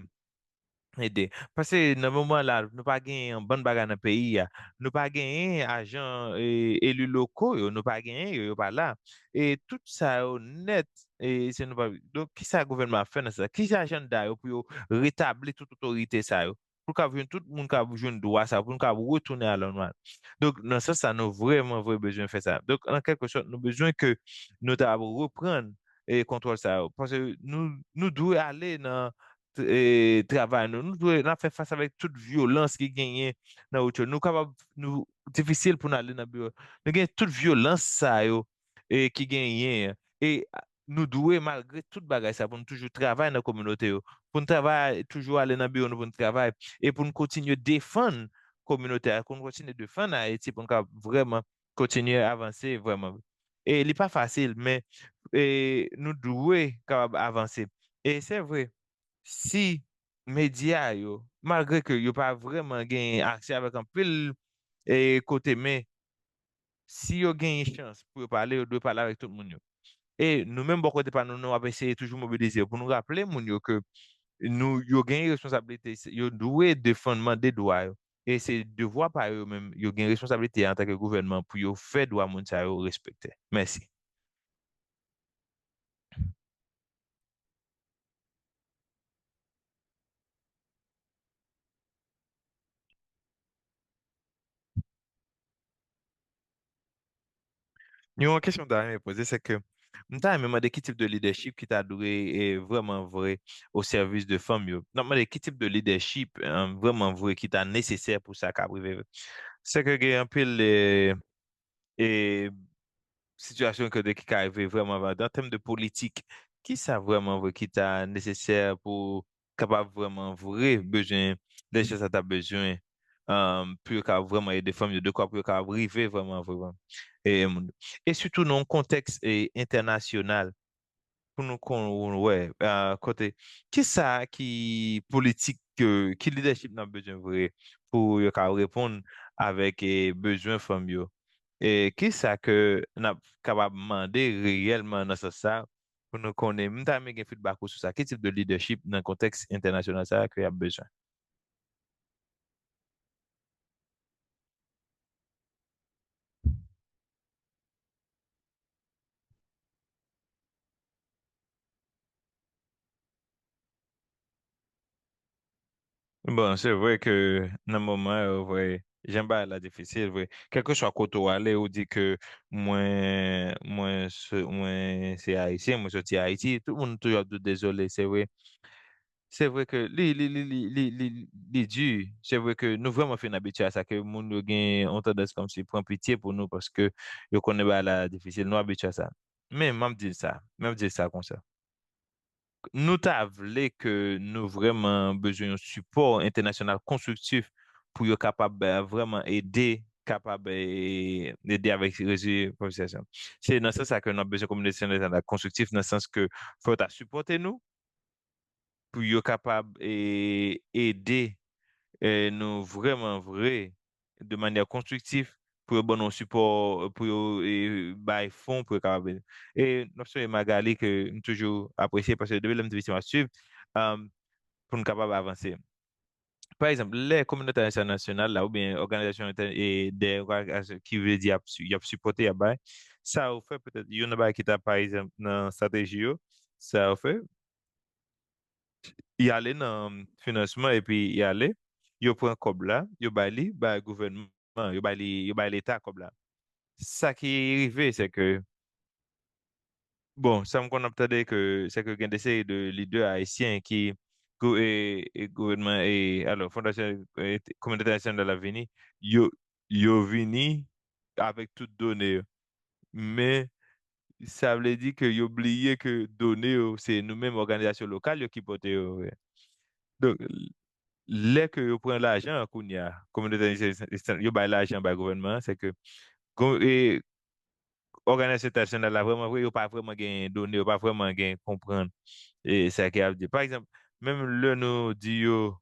ede. Paske nan moman la, nou pa gen yon bann bagay nan peyi a. Nou pa genyen ajan e, eli loko yo, nou pa genyen yo, yo pa la. E tout sa yo nèt, e se nou pa. Donk, kisa gouvènman ap fè nan sa? Kisa ajanda yo pou yo retabli tout otorite sa yo? Pou ka jwenn tout moun ka jwenn dwa sa, pou nou ka retounen a la nòmal. Donk, nan sans sa, nou vrèman vre bezwen fè sa. Donk, an kèlke sòt, nou bezwen ke nou ta reprann e, kontwòl sa yo. Paske nou, nou dwe ale nan e, travay nou. Nou dwe, n ap fè fas avèk tout vyolans ki genyen nan wout yo. Nou kapab, nou difisil pou n ale nan biwo. Nou gen tout vyolans sa yo e, ki genyen. E nou dwe, malgre tout bagay sa, pou nou toujou travay nan kominote yo, pou nou travay, toujou ale nan biwo nou pou nou travay, e pou nou kontinye defann kominote a, pou nou kontinye defann Ayiti, pou nou ka vrèman kontinye avanse vrèman. E li pa fasil, men e, nou dwe kapab avanse. E se vre, si medya yo, malgre ke yo pa vrèman gen aksè avèk anpil e, kote, men si yo gen chans pou yo pale, yo dwe pale avèk tout moun yo. E nou menm bò kote pa nou, nou ap eseye toujou mobilize yo pou nou raple moun yo ke nou, yo gen responsablite, se- yo dwe defann, mande dwa yo. E se devwa pa yo menm, yo gen responsablite antanke gouvènman pou yo fè dwa moun sa yo respekte. Mèsi. Yon kesyon m ta renmen poze, se ke m ta renmen mande ki tip de lidèchip ki ta dwe, e, vrèman vre o sèvis de fanm yo. N ap mande ki tip de lidèchip, e, vrèman vre ki ta nesesè pou sa ka rive. Se ke gen anpil, e, e, sitiyasyon ki, ki ka rive vrèman vre an tèm de politik. Ki sa vrèman vre ki ta nesesè pou kapab vrèman vre bezwen, lè sa ta bezwen, um, pou yo ka vrèman ede fanm yo, de kwa pou yo ka rive vrèman, vrèman, e, moun. E sitou nan yon kontèks, e, entènasyonal, pou nou kon, wè, a, kote, ki sa ki politik, ke, ki lidèchip n ap bezwen vre pou yo ka reponn avèk, e, bezwen fanm yo? E ki sa ke n ap kapab mande reyèlman nan sans sa, pou nou konnen, m ta renmen gen feedback ou sou sa. Ki tip de lidèchip nan kontèks entènasyonal sa a ke y ap bezwen? Bon, se vre ke nan moman yo, vre, jan bagay la difisil, vre. Kèlkeswa kote w ale, ou di ke mwen, mwen, se- mwen se Ayisyen, mwen soti Ayiti, tout moun toujou ap di w dezole, se vre. Se vre ke li, li, li, li, li, li, li di. Se vre ke nou vrèman fin abitye a sa, ke moun yo gen yon tandans kòmsi pran pitye pou nou paske yo konnen bagay la difisil. Nou abitye a sa. Men, m ap di sa, m ap di sa konsa. Nou ta vle ke nou vrèman bezwen yon sipò entènasyonal konstriktif pou yo kapab, eh, vrèman ede, kapab, eh, ede avèk rezolisyon sitiyasyon. Se nan sans sa ke nou ap bezwen kominote entènasyonal konstriktif, nan sans ke fò yo ta sipòte nou, pou yo kapab, eh, ede, eh, nou vrèman vre de manyè konstriktif, pou yo ban nou sipò, pou yo, eh, bay fon, pou yo kapab ede. E n ap sonje Magali ke m toujou apresye, paske depi lè m te piti m ap swiv, um, pou n kapab avanse. Pa egzanp, lè kominote entènasyonal la, oubyen òganizasyon entè- e dèyè òganizasyon ki vle di y ap si- y ap sipòte, y ap bay, sa yo fè, petèt, youn nan bagay ki ta, pa egzanp, nan estrateji yo, sa yo fè, y ale nan finansman epi y ale, yo pran kòb la, yo bay li, bay gouvènman, yo bay li, yo bay Leta kòb la. Sa ki rive, se ke, bon, sa m konn ap tande ke, se ke gen de seri de lidè ayisyen ki, gou- e, e gouvènman, e, alò, fondasyon, e, kominote entènasyonal la vini, yo, yo vini avèk tout done yo. Men, sa vle di ke yo bliye ke done yo, se nou menm òganizasyon lokal yo ki pote yo. Donk, lè ke yo pran lajan an kounye a, kominote entènasyonal, yo bay lajan bay gouvènman an, se ke gou- e, òganizasyon entènasyonal la vrèman vre, yo pa vrèman gen done, yo pa vrèman gen konprann, e, sa ke y ap di. Pa egzanp, menm lè nou di yo,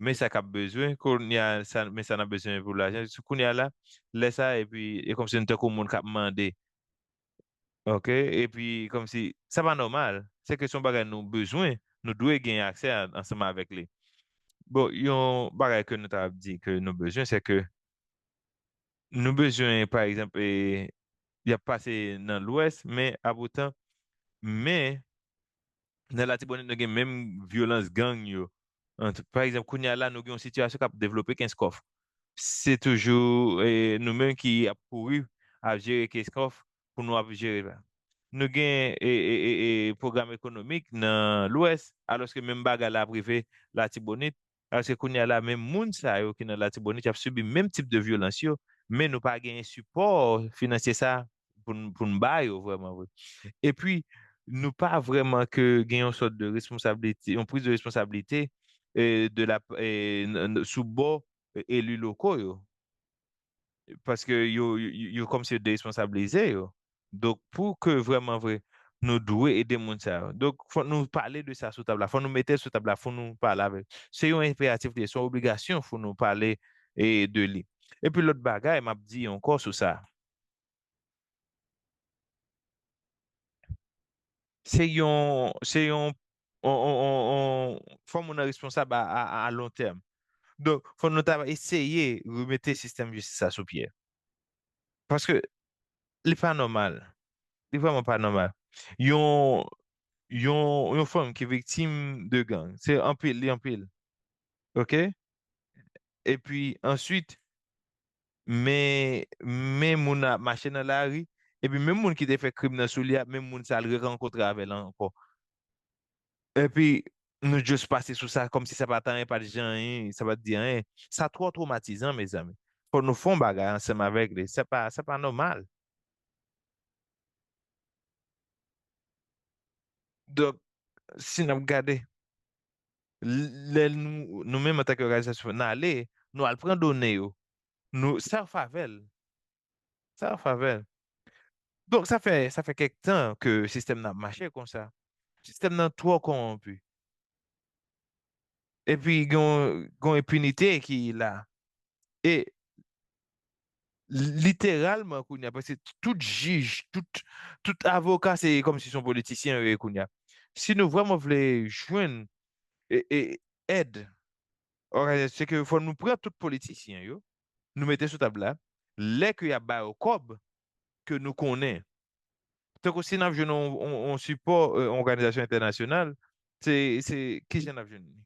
men sa k ap bezwen, kounye a, sa, men sa n ap bezwen pou lajan, kounye a la, lè sa, epi, e kòmsi nou tankou moun k ap mande. Oke? Epi, kòmsi, sa pa nòmal. Se ke se yon bagay nou bezwen, nou dwe gen aksè a- ansanm avèk li. Bon, yon bagay ke nou ta ap di ke nou bezwen, se ke nou bezwen, pa egzanp, e, y ap pase nan Lwès, men apoutan, men nan Latibonit, nou gen menm vyolans gang yo. Ant- pa egzanp, kounye a la, nou gen yon sitiyasyon k ap devlope Kenskòf. Se toujou, e, nou menm ki ap kouri, ap jere Kenskòf pou nou ap jere la. Nou gen, e, e, e, e, pwogram ekonomik nan Lwès, alòske menm bagay la ap rive Latibonit, alòske kounye a la, menm moun sa yo ki nan Latibonit, y ap sibi menm tip de vyolans yo, men nou pa genyen sipò finansye sa pou n, pou n ba yo vrèman vre. Epi, nou pa vrèman ke gen yon sòt de responsablite, yon priz de responsablite, e, de la, e, n- n- sou bò, e, eli loko yo. Paske yo, yo, yo, yo kòmsi yo deresponsablize yo. Donk, pou ke vrèman vre, nou dwe ede moun sa yo. Donk, fò nou pale de sa sou tab la. Fò nou mete l sou tab la, fò nou pale avè l. Se yon enperatif li ye, se yon obligasyon pou nou pale, e, de li. Epi lòt bagay, m ap di ankò sou sa. Se yon, se yon on, on, on, on, fò moun nan responsab a, a, a long tèm. Donk, fò nou ta eseye remete sistèm jistis la sou pye. Paske li pa nòmal. Li vrèman pa nòmal. Yon, yon, yon fanm ki viktim de gang, se anpil, li anpil. Oke? Epi answit, men, men moun nan ap mache nan lari, epi menm moun ki te fè krim nan sou li a, menm moun sa a, l rerankontre avè l ankò. Epi, nou just pase sou sa, kòmsi sa pa t anyen, pa t jan anyen, sa pa t di anyen. Sa twò twomatizan, mezanmi. Fò nou fè yon bagay ansanm avèk li. Sa pa, sa pa nòmal. Donk, si n ap gade, lè nou, nou menm antanke òganizasyon, n ale, nou al pran done yo, nou, sa yo favè l. Sa yo favè l. Donk, sa fè, sa fè kèk tan ke sistèm nan ap mache konsa. Sistèm nan twò kòwonpi. Epi, gen yon, gen yon enpinite ki la. E literalman, kounye a, paske tout jij, tout, tout avoka, se kòmsi se yon politisyen yo ye kounye a. Si nou vrèman vle jwenn e, e, èd òganizasyon, se ke fò nou pran tout politisyen yo, nou mete sou tab la, lè ke y ap ba yo kòb, ke nou konnen. Tankou si n ap jwenn yon, yon, yon sipò, e, yon òganizasyon entènasyonal, se, se, kijan n ap jwenn li?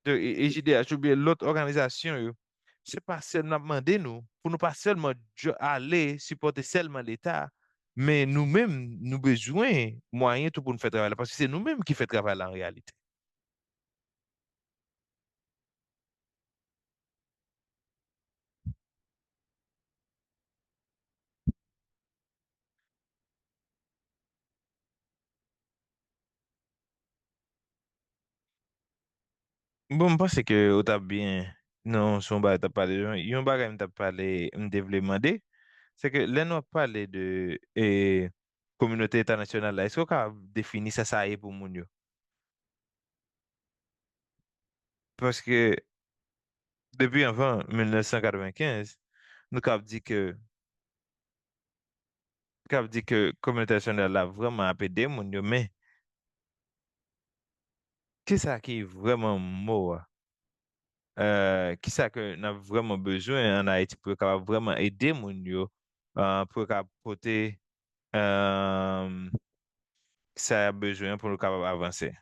De, e, E J D H oubyen lòt òganizasyon yo, se pa sèl, n ap mande nou, pou nou pa sèlman dj-, ale sipòte sèlman Leta, men nou menm, nou bezwen mwayen tou pou n fè travay la, paske se nou menm ki fè travay la an reyalite. Bon, m panse ke ou t ap byen. Non, se yon bagay t ap pale. Yon, yon bagay m t ap pale, m te vle mande, se ke lè nou ap pale de, e, kominote entènasyonal la, èske w ka defini sa sa ye pou moun yo? Paske depi anvan mil nèf san katrevenkenz, nou ka ap di ke, ka ap di ke kominote entènasyonal la vrèman ap ede moun yo, men kisa ki vrèman mo a? E, kisa ke n ap vrèman bezwen ann Ayiti pou yo kapab vrèman ede moun yo, e, pou yo kapab pote, e, sa y ap bezwen pou yo kapab avanse?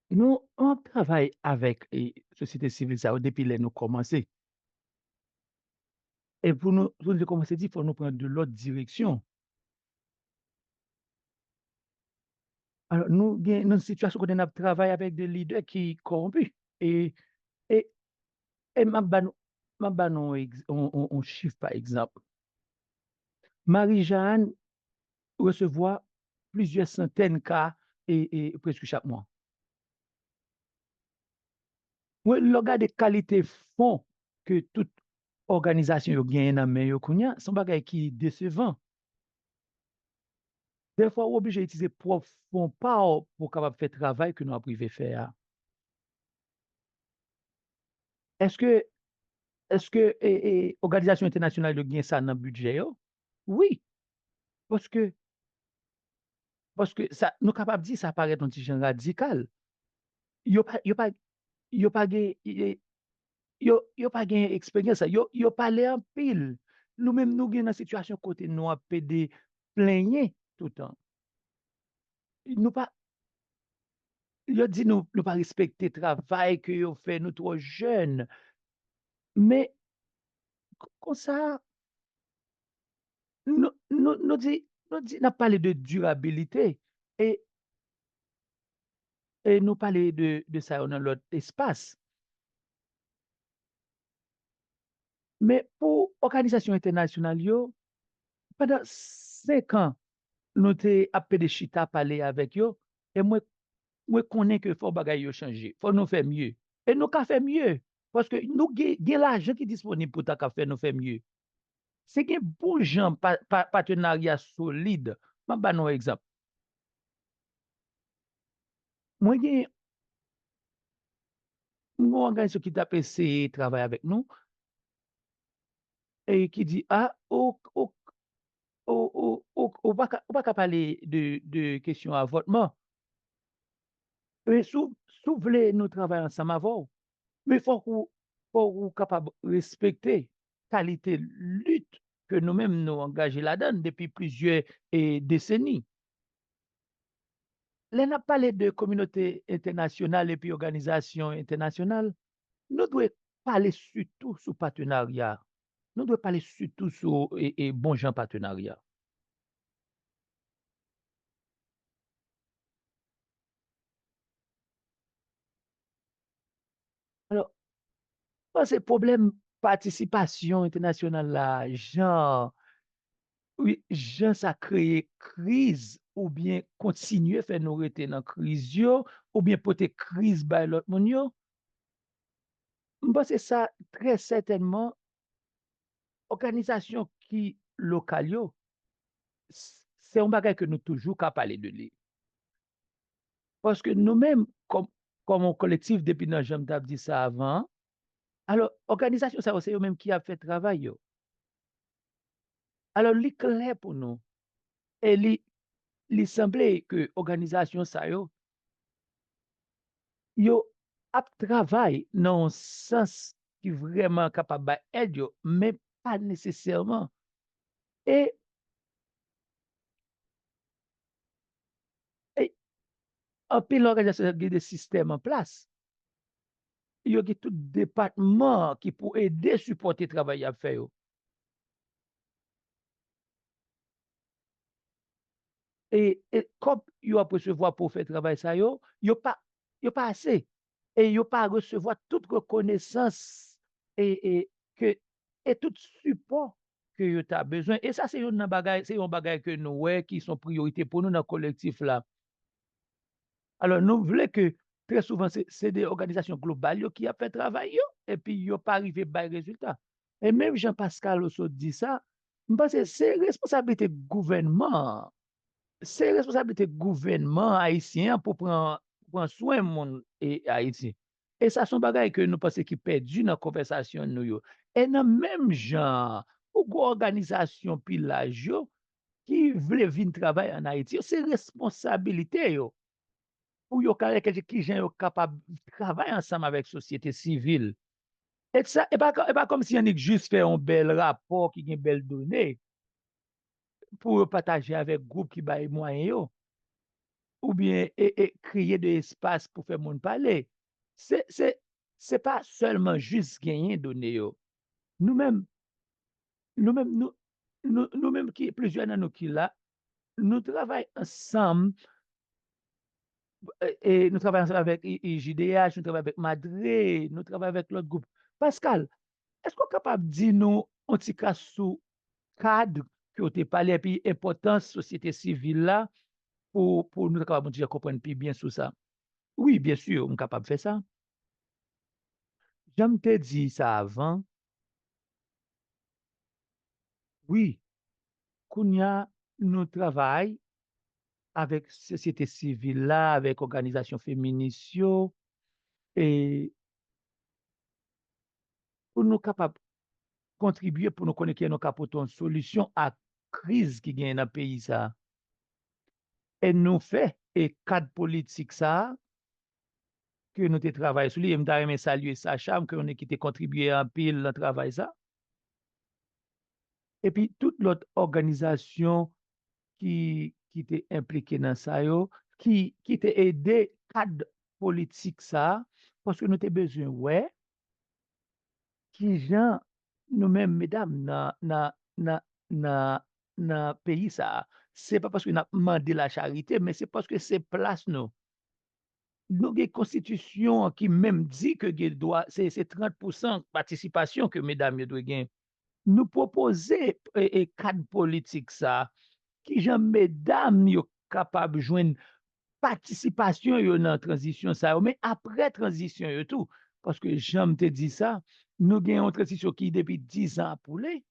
Nou, nou ap travay avèk, e, sosyete sivil sa yo depi lè nou kòmanse. E pou nou, pou nou te kòmanse di, fò nou pran de lòt direksyon. Alò, nou gen, nan sitiyasyon kote n ap travay avèk de lidè ki kòwonpi. E, e, e m ap ba nou, m ap ba nou yon egz-, yon, yon, yon chif, pa egzanp. Marie-Jeanne resevwa plizyè santèn ka e, e preskri chak mwa. Mwen, lè w gade kalite fon ke tout òganizasyon yo genyen nan men yo kounye a, se yon bagay ki desevan. Dèfwa, w oblije itilize pwòp fon pa w pou w kapab fè travay ke nou ap rive fè a. Èske, èske, e, e, òganizasyon entènasyonal yo gen sa nan bidjè yo? Wi. Paske, paske sa, nou kapab di sa parèt yon ti jan radikal. Yo pa, yo pa, yo pa gen, e, yo, yo pa gen eksperyans sa. Yo, yo pale anpil. Nou menm, nou gen nan sitiyasyon kote nou ap pede plenyen toutan. Nou pa, yo di nou, nou pa respekte travay ke yo fè, nou twò jèn. Men, k-, konsa, nou, nou, nou di, nou di, n ap pale de dirabilite, e, e nou pale de, de sa yo nan lòt espas. Men pou òganizasyon entènasyonal yo, pandan senk an, nou te ap pede chita pale avèk yo, e mwen, mwen konnen ke fò bagay yo chanje, fò nou fè mye. E nou ka fè mye, paske nou gen, gen lajan ki disponib pou ta ka fè nou fè mye. Si gen bon jan pa, pa, patenarya solid, m ap ba nou yon egzanp. Mwen gen, M gen yon òganizasyon ki t ap eseye travay avèk nou, e ki di, a, ou, ou, ou, ou, ou, ou pa ka, ou pa ka pale de, de kesyon avòtman. Men si w, si w vle nou travay ansanm avè w, men fòk ou, fòk ou kapab respekte kalite lit ke nou menm nou angaje ladan l depi plizyè, e, deseni. Lè n ap pale de kominote entènasyonal epi òganizasyon entènasyonal, nou dwe pale sitou sou patenarya. Nou dwe pale sitou sou, e, e, bon jan patenarya. Alò, m panse pwoblèm patisipasyon entènasyonal la, jan, wi, jan sa kreye kriz oubyen kontinye fè nou rete nan kriz yo, oubyen pote kriz bay lòt moun yo, m panse sa trè sètènman òganizasyon ki lokal yo, s-, se yon bagay ke nou toujou ka pale de li. Paske nou menm, kòm, kòm yon kolektif, depi nan jan m t ap di sa avan an, alò, òganizasyon sa yo, se yo menm ki ap fè travay yo. Alò, li klè pou nou, e li, li sanble ke òganizasyon sa yo, yo ap travay nan yon sans ki vrèman kapab bay èd yo, men pa nesesèman. E, e anpil òganizasyon gen de sistèm an plas. Yo gen tout depatman ki pou ede sipòte travay y ap fè yo. E, e kòb yo ap resevwa pou fè travay sa yo, yo pa, yo pa ase. E yo pa resevwa tout rekonesans e, e, ke, e tout sipò ke yo ta bezwen. E sa se youn nan bagay, se yon bagay ke nou wè ki se yon priyorite pou nou nan kolektif la. Alò, nou vle ke trè souvan se, se de òganizasyon global yo ki ap fè travay yo, epi yo pa rive bay rezilta. E menm jan Pascal sot di sa, m panse se responsablite gouvènman an. Se responsablite gouvènman ayisyen an pou pran, pou pran swen moun e Ayiti. E sa se yon bagay ke nou panse ki pèdi nan konvèsasyon nou yo. E nan menm jan an, pou gwo òganizasyon pi laj yo ki vle vin travay ann Ayiti, yo se responsabilite yo pou yo ka reklèche kijan yo kapab travay ansanm avèk sosyete sivil. E sa, e pa, e pa kòmsi annik jis fè yon bèl rapò ki gen bèl done pou yo pataje avèk gwoup ki bay mwayen yo, oubyen e, e kreye de espas pou fè moun pale. Se, se, se pa sèlman jis genyen done yo. Nou menm, nou menm, nou, nou, nou menm ki, plizyè nan nou ki la, nou travay ansanm, e, e nou travay ansanm avèk I, I J D H, nou travay avèk Madre, nou travay avèk lòt gwoup. Pascal, èske w kapab di nou yon ti kras sou kad ke w te pale, epi enpòtans sosyete sivil la pou, pou nou ta kapab yon ti jan konprann pi byen sou sa? Wi, byen si, m kapab fè sa. Jan m te di sa avan, wi, kounye a, nou travay avèk sosyete sivil la, avèk òganizasyon feminis yo, e pou nou kapab kontribye, pou nou konnen kijan nou ka pote yon solisyon a kriz ki genyen nan peyi sa a. E nou fè, e kad politik sa a, ke nou te travay sou li, e m ta renmen salye Sacha, m konnen ki te kontribye anpil nan travay sa. Epi tout lòt òganizasyon ki, ki te enplike nan sa yo, ki, ki te ede kad politik sa a, paske nou te bezwen wè kijan nou menm, medam, nan, nan, nan, nan, nan peyi sa a, se pa paske n ap mande lacharite, men se paske se plas nou. Nou gen konstitisyon an ki menm di ke gen dwa, se, se trant pousan patisipasyon ke medam yo dwe gen. Nou pwopoze, e, e, kad politik sa a, kijan medam yo kapab jwenn patisipasyon yo nan tranzisyon sa yo, men apre tranzisyon yo tou. Paske jan m te di sa, nou gen yon tranzisyon ki depi diz an ap woule.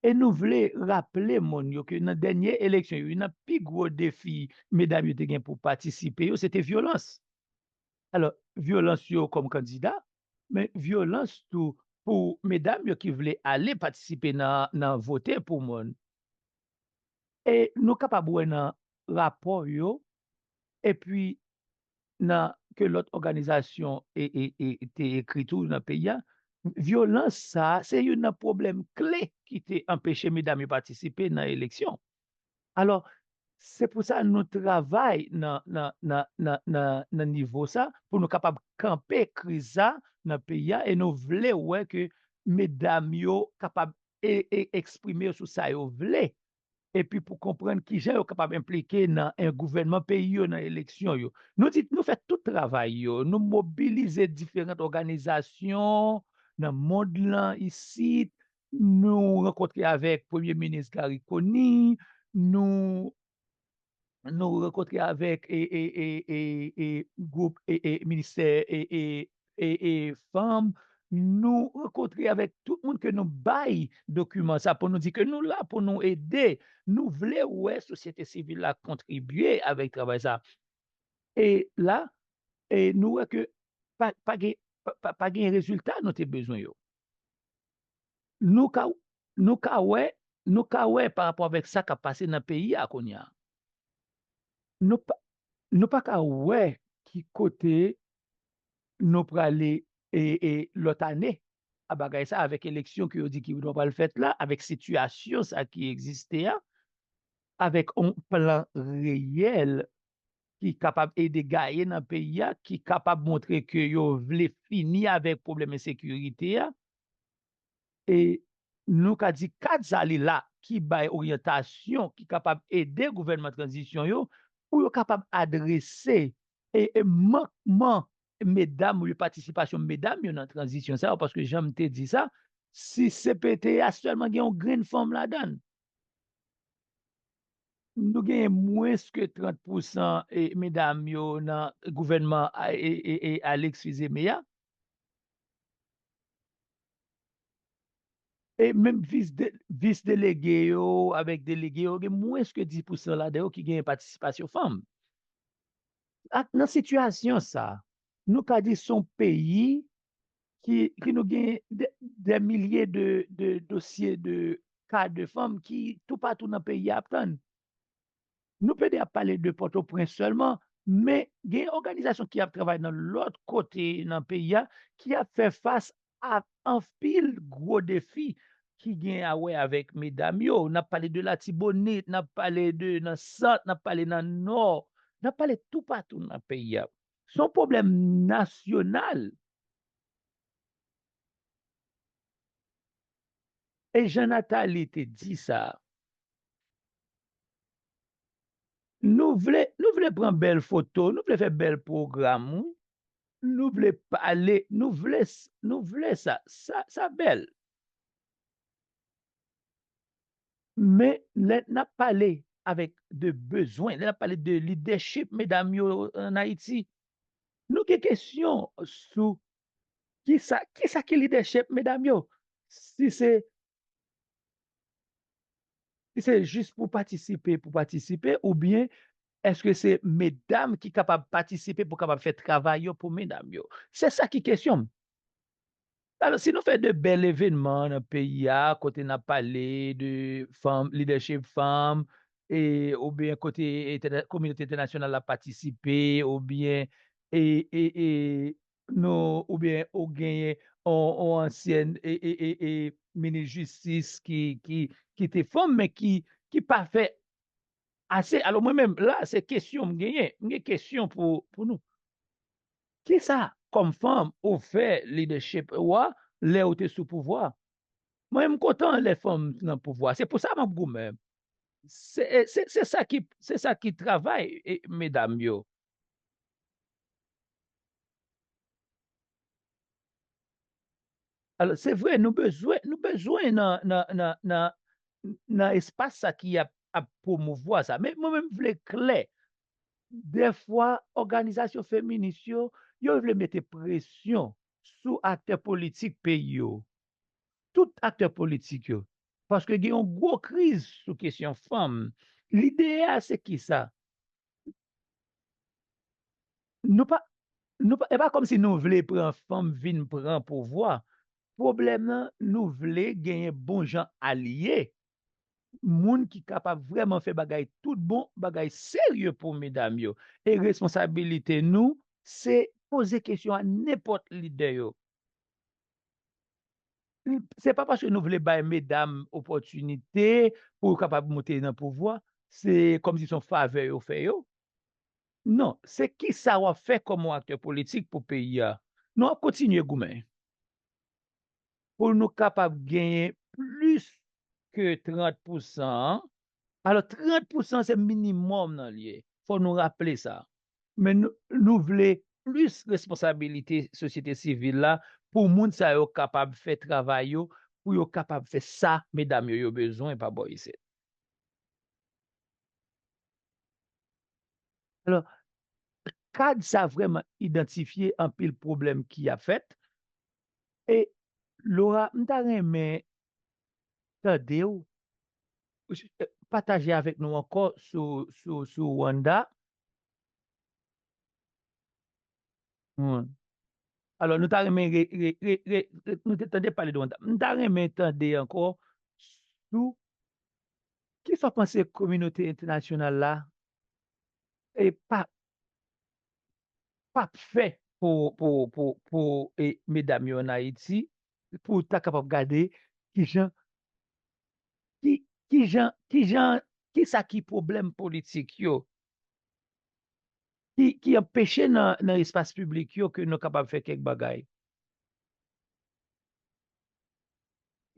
E nou vle raple moun yo ke nan dènye eleksyon yo, youn nan pi gwo defi medam yo te gen pou patisipe yo, se te vyolans. Alò, vyolans yo kòm kandida, men vyolans tou pou medam yo ki vle ale patisipe nan, nan vote pou moun. E nou kapab wè nan rapò yo, epi nan ke lòt òganizasyon e, e, e, te ekri tou nan peyi a, vyolans sa a, se youn nan pwoblèm kle ki te anpeche medam yo patisipe nan eleksyon. Alò, se pou sa nou travay nan, nan, nan, nan, nan, nan nivo sa, pou nou kapab kanpe kriz sa nan peyi a, e nou vle wè ke medam yo kapab e, e eksprime yo sou sa yo vle, epi pou konprann kijan yo kapab enplike nan en gouvènman peyi yo, nan eleksyon yo. Nou di, nou fè tout travay yo, nou mobilize diferan òganizasyon nan mond lan isit, nou rankontre avèk Premye Minis Garry Conille, nou, nou rankontre avèk e, e, e, e, e, gwoup e, e, ministè e, e, e, e, fanm, nou rankontre avèk tout moun ke nou bay dokiman sa pou nou di ke nou la pou nou ede, nou vle wè sosyete sivil la kontribye avèk travay sa. E la, e nou wè ke pa, pa gen, pa, pa, pa gen rezilta nou te bezwen yo. Nou ka, nou ka wè, nou ka wè pa rapò avèk sa k ap pase nan peyi a kounye a. Nou pa, nou pa ka wè ki kote nou prale e, e lòt ane a bagay sa, avèk eleksyon ke yo di ki pral fèt la, avèk sitiyasyon sa ki egziste a, avèk yon plan reyèl ki kapab ede gaye nan peyi a, ki kapab montre ke yo vle fini avèk pwoblèm ensekirite a. E nou ka di kad sa li la ki bay oryantasyon, ki kapab ede gouvènman tranzisyon yo pou yo kapab adrese e, e mankman medam oubyen patisipasyon medam yo nan tranzisyon sa yo, paske jan m te di sa, si C P T a sèlman gen yon grenn fanm ladan l, nou genyen mwens ke trant pousan e medam yo nan gouvènman a, e, e, e Alex Fils-Aimé a. E menm vis de, vis delege yo avèk delege yo, gen mwens ke dis pousan ladan yo ki genyen patisipasyon fanm. Ak, nan sitiyasyon sa, nou ka di se yon peyi ki, ki nou gen de, de milye de, de dosye de ka de fanm ki toupatou nan peyi a ap tann. Nou pede ap pale de Pòtoprens sèlman, men gen òganizasyon ki ap travay nan lòt kote nan peyi a ki ap fè fas a anpil gwo defi ki gen a wè avèk medam yo. N ap pale de Latibonit, n ap pale de nan Sant, n ap pale nan Nò, n ap pale toupatou nan peyi a. Se yon pwoblèm nasyonal. E jan Nathalie te di sa, nou vle, nou vle pran bèl foto, nou vle fè bèl pwogram, wi. Nou vle pale, nou vle, s- nou vle sa, sa, sa bèl. Men lè n ap pale avèk de bezwen, lè n ap pale de lidèchip medam yo ann Ayiti, nou gen kesyon sou kisa, kisa ki lidèchip medam yo? Si se, si se jis pou patisipe, pou patisipe, oubyen èske se medam ki kapab patisipe pou kapab fè travay yo pou medam yo? Se sa ki kesyon m. Alò, si nou fè de bèl evènman nan peyi a, kote n ap pale de fanm, lidèchip fanm, e, oubyen kote entèna- kominote entènasyonal la patisipe, oubyen e, e, e, nou, oubyen ou genyen on, on ansyèn e, e, e, e, minis jistis ki, ki, ki te fanm, men ki, ki pa fè ase. Alò, mwen menm, la, se kesyon m genyen. M gen kesyon pou, pou nou. Kisa, kòm fanm, ou fè lidèchip ou a lè ou te sou pouvwa? Mwen, m kontan lè fanm nan pouvwa. Se pou sa m ap goumen. Se, se, se sa ki, se sa ki travay e, medam yo. Alò, se vre, nou bezwen, nou bezwen nan, nan, nan, nan, nan espas sa ki ap, ap pwomouvwa sa. Men mwen menm vle klè, dèfwa, òganizasyon feminis yo, yo vle mete presyon sou aktè politik peyi yo. Tout aktè politik yo. Paske gen yon gwo kriz sou kesyon fanm. Lide a se kisa? Nou pa, nou pa, e pa kòmsi nou vle pran fanm vin pran pouvwa. Pwoblèm nan, nou vle genyen bon jan alye, moun ki kapab vrèman fè bagay tout bon, bagay serye pou medam yo. E responsabilite nou, se poze kesyon a nenpòt lidè yo. Se pa paske nou vle bay medam opòtinite pou yo kapab monte nan pouvwa, se kòmsi se yon favè yo fè yo. Non, se kisa w ap fè kòm yon aktè politik pou peyi a. Nou ap kontinye goumen pou nou kapab genyen plis ke trant pousan an. Alò, trant pousan se minimòm nan li ye. Fò nou raple sa. Men nou, nou vle plis responsabilite sosyete sivil la pou moun sa yo kapab fè travay yo, pou yo kapab fè sa medam yo, yo bezwen pa bò isit. Alò, kad sa vrèman idantifye anpil pwoblèm ki ap fèt. E Laura, m ta renmen tande w, pataje avèk nou ankò sou, sou, sou Wanda. Hmm. Alò, nou ta renmen re, re, re, re, re- nou te tande pale de Wanda. M ta renmen tande ankò sou ki sa w panse kominote entènasyonal la e pa, p ap fè pou, pou, pou, pou e, medam yo ann Ayiti, pou ta kapab gade kijan, ki, kijan, kijan, kisa ki pwoblèm politik yo ki, ki anpeche nan, nan espas piblik yo ke nou kapab fè kèk bagay.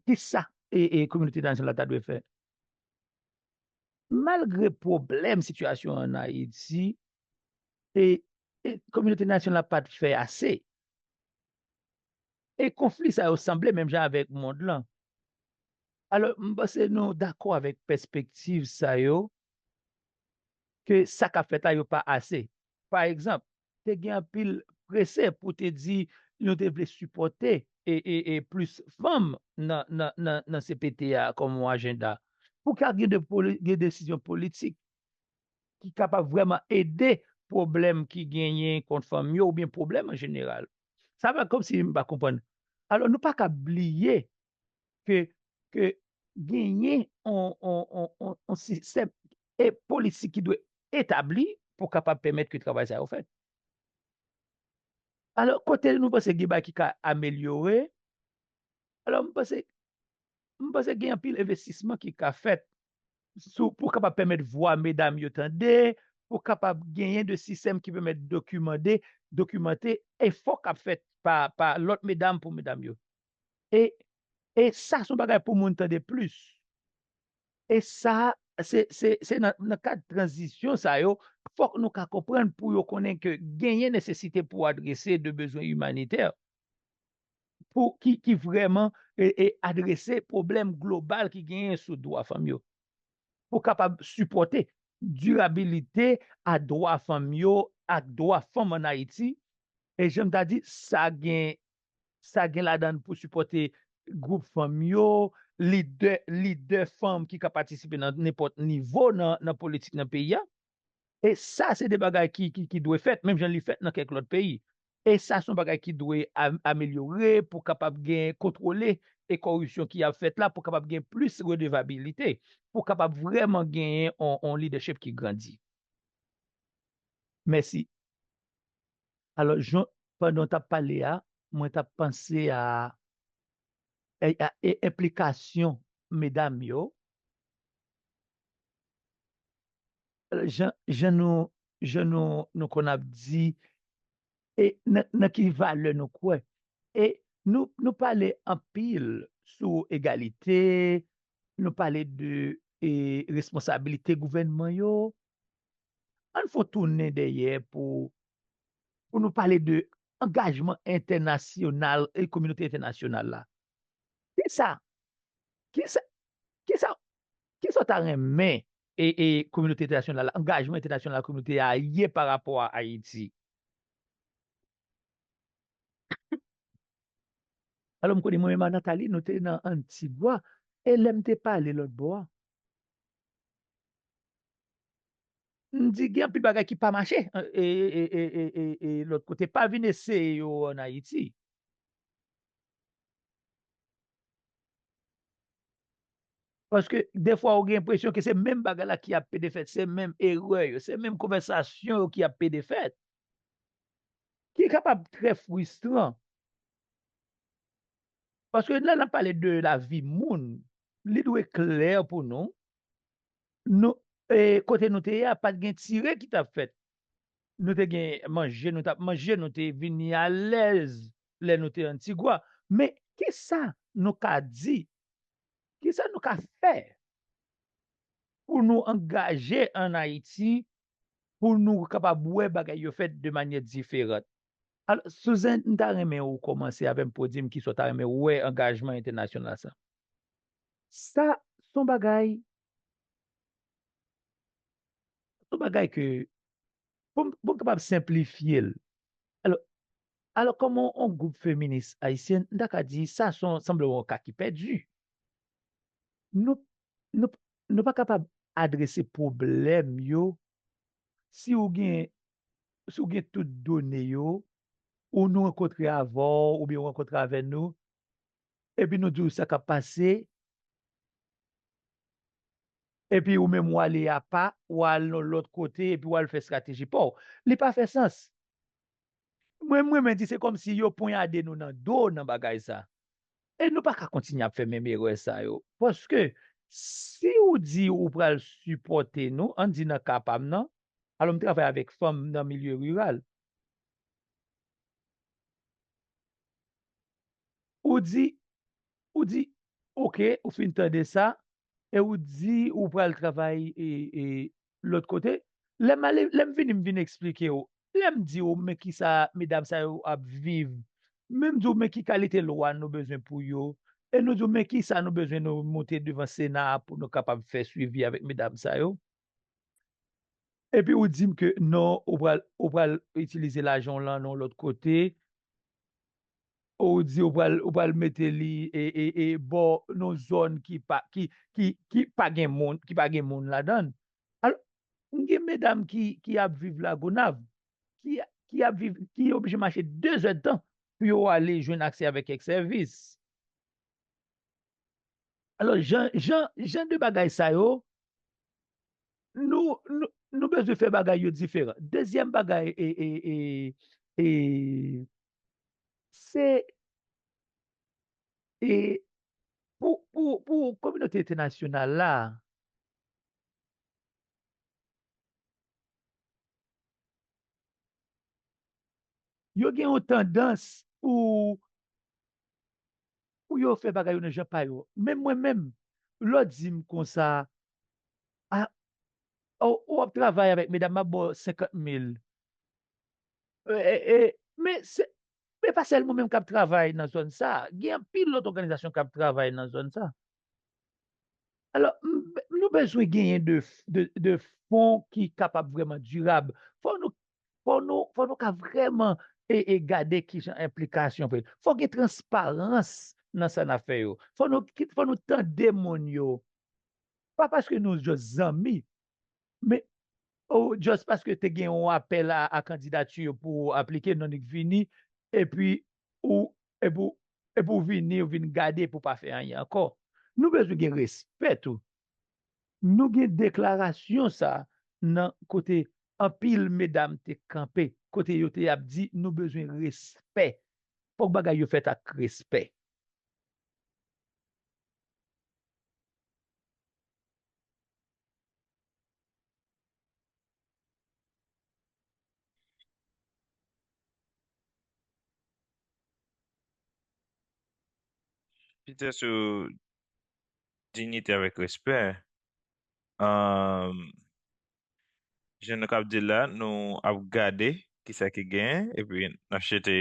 Kisa e, e kominote entènasyonal la ta dwe fè? Malgre pwoblèm sitiyasyon an Ayiti, e, e kominote entènasyonal la pa t fè ase. E konfli sa yo sanble menm jan avèk mond lan. Alò, m panse nou dakò avèk pèspektiv sa yo, ke sa k ap fèt la yo pa ase. Pa egzanp, te gen anpil prese pou te di nou te vle sipòte e, e, e plis fanm nan, nan, nan, nan C P T a kòm yon ajanda. Pou ka gen de poli- gen desizyon politik ki kapab vrèman ede pwoblèm ki genyen kont fanm yo oubyen pwoblèm an jeneral. Sa pa kòmsi m pa konprann. Alò, nou pa ka bliye ke, ke genyen on, on, on, on, on sistèm e politik ki dwe etabli pou kapab pèmèt ke travay sa yo fèt. Alò, kote nou panse gen bagay ki ka amelyore, alò, m panse, m panse gen anpil envestisman ki ka fèt sou, pou kapab pèmèt vwa medam yo tande, pou kapab genyen de sistèm ki pèmèt dokimande, dokimante efò k ap fèt pa, pa lòt medam pou medam yo. E, e sa se yon bagay pou moun tande plis. E sa, se, se, se nan, nan kad tranzisyon sa yo, fòk nou ka konprann pou yo konnen ke genyen nesesite pou adrese de bezwen imanitè, pou ki, ki vrèman e, e adrese pwoblèm global ki genyen sou dwa fanm yo, pou kapab sipòte dirabilite a dwa fanm yo ak dwa fanm ann Ayiti. E jan m ta di, sa gen, sa gen ladan l pou sipòte gwoup fanm yo, lidè, lidè fanm ki ka patisipe nan nenpòt nivo nan, nan politik nan peyi a. E sa se de bagay ki, ki, ki dwe fèt, menm jan li fèt nan kèk lòt peyi. E sa se yon bagay ki dwe am- amelyore pou kapab gen kontwole e kòripsyon ki ap fèt la, pou kapab gen plis redevabilite, pou kapab vrèman genyen on, on lidèchip ki grandi. Mèsi. Alò, jan, pandan w t ap pale a, mwen t ap panse a, a, a, e, enplikasyon medam yo, jan, jan nou, jan nou, nou konn ap di, e nan, nan ki valè nou kwè. E nou, nou pale anpil sou egalite, nou pale de e, responsabilite gouvènman yo. Ann fè w tounen dèyè pou, pou nou pale de angajman entènasyonal e kominote entènasyonal la. Kisa, kisa, kisa, kisa w ta renmen e, e kominote entènasyonal la, angajman entènasyonal kominote a ye pa rapò a Ayiti? Alò, m konnen mwen menm ak Nathalie, nou te nan Antigwa, e lè m te pale lòt bò a, m di gen anpil bagay ki pa mache e, e, e, e, e, e lòt kote. Pa vin eseye yo ann Ayiti. Paske defwa ou gen enpresyon ke se menm bagay la ki ap pede fèt, se menm erè yo, se menm konvèsasyon yo ki ap pede fèt. Ki kapab trè fristran. Paske lè n ap pale de lavi moun, li dwe klè pou nou. Nou, e, kote nou te ye a, pa t gen tire ki t ap fèt. Nou te gen manje, nou t ap manje, nou te vini alèz lè nou te Antigwa. Men, kisa nou ka di? Kisa nou ka fè pou nou angaje ann Ayiti, pou nou kapab wè bagay yo fèt de manyè diferan? Alò, Susan, m ta renmen ou kòmanse avè m pou w di m kisa w ta renmen wè angajman entènasyonal sa. Sa, se yon bagay, se yon bagay ke, pou m, pou m kapab senplifye l. Alò, alò, kòm yon, yon gwoup feminis ayisyen, m ta ka di sa se yon, sanble yon ka ki pèdi. Nou, nou, nou pa kapab adrese pwoblèm yo si ou gen, si ou gen tout done yo, ou nou rankontre avè w, oubyen ou rankontre avè nou, epi nou di w sa k ap pase, epi ou menm ou ale apa, ou al nan lòt kote, epi ou al fè estrateji pa w. Li pa fè sans. Mwen, m renmen di se kòmsi yo ponyade nou nan do nan bagay sa. E nou pa ka kontinye ap fè menm erè sa yo. Paske si ou di ou pral sipòte nou, ann di nan ka pa m nan, alò m travay avèk fanm nan milye riral. Ou di, ou di, oke, ou fin tande sa, e ou di ou pral travay e, e, lòt kote. Lè m ale, lè m vini, m vin eksplike w. Lè m di w, men kisa medam sa yo ap viv. Men m di w, men ki kalite lwa nou bezwen pou yo. E nou di w, men kisa nou bezwen nou monte devan Sena a pou nou kapab fè swivi avèk medam sa yo. Epi ou di m ke non, ou pral, ou pral itilize lajan w lan nan yon lòt kote. Ou di ou pral, ou pral mete li e, e, e bò nan zòn ki pa, ki, ki, ki pa gen moun, ki pa gen moun ladan l. Alò, m gen medam ki, ki ap viv Lagonav, ki, ki ap viv, ki oblije mache de zèdtan pou yo ale jwenn aksè avèk kèk sèvis. Alò, jan, jan, jan de bagay sa yo, nou, nou, nou bezwen fè bagay yo diferan. Dezyèm bagay, e, e, e, e, se, e, pou, pou, pou kominote entènasyonal la, yo gen yon tandans pou, pou yo fè bagay yo nan jan pa yo. Men mwen menm, lè w di m konsa, a, w, w ap travay avèk medam, m ap ba w senkant mil. E, e, e, men se, men pa sèl mwen menm k ap travay nan zòn sa. Gen anpil lòt òganizasyon k ap travay nan zòn sa. Alò, m, nou bezwen genyen de, de, de fon ki kapab vrèman dirab. Fò nou, fò nou, fò nou ka vrèman e, e gade kijan enplikasyon pe. Fò gen transparans nan sa n ap fè yo. Fò nou, fò nou tande moun yo. Pa paske nou just zanmi, men, oh, just paske te gen yon apèl a, a kandidati pou aplike, nonnik vini, epi ou, epi ou, epi ou vini, ou vin gade pou pa fè anyen ankò. Nou bezwen gen respè tou. Nou gen deklarasyon sa nan kote anpil medam te kanpe, kote yo te ap di nou bezwen respè. Fòk bagay yo fèt ak respè. Peter, sou diyite avèk respè. Ahn, jan nou k ap di l la, nou ap gade kisa ki genyen, epi n ap chete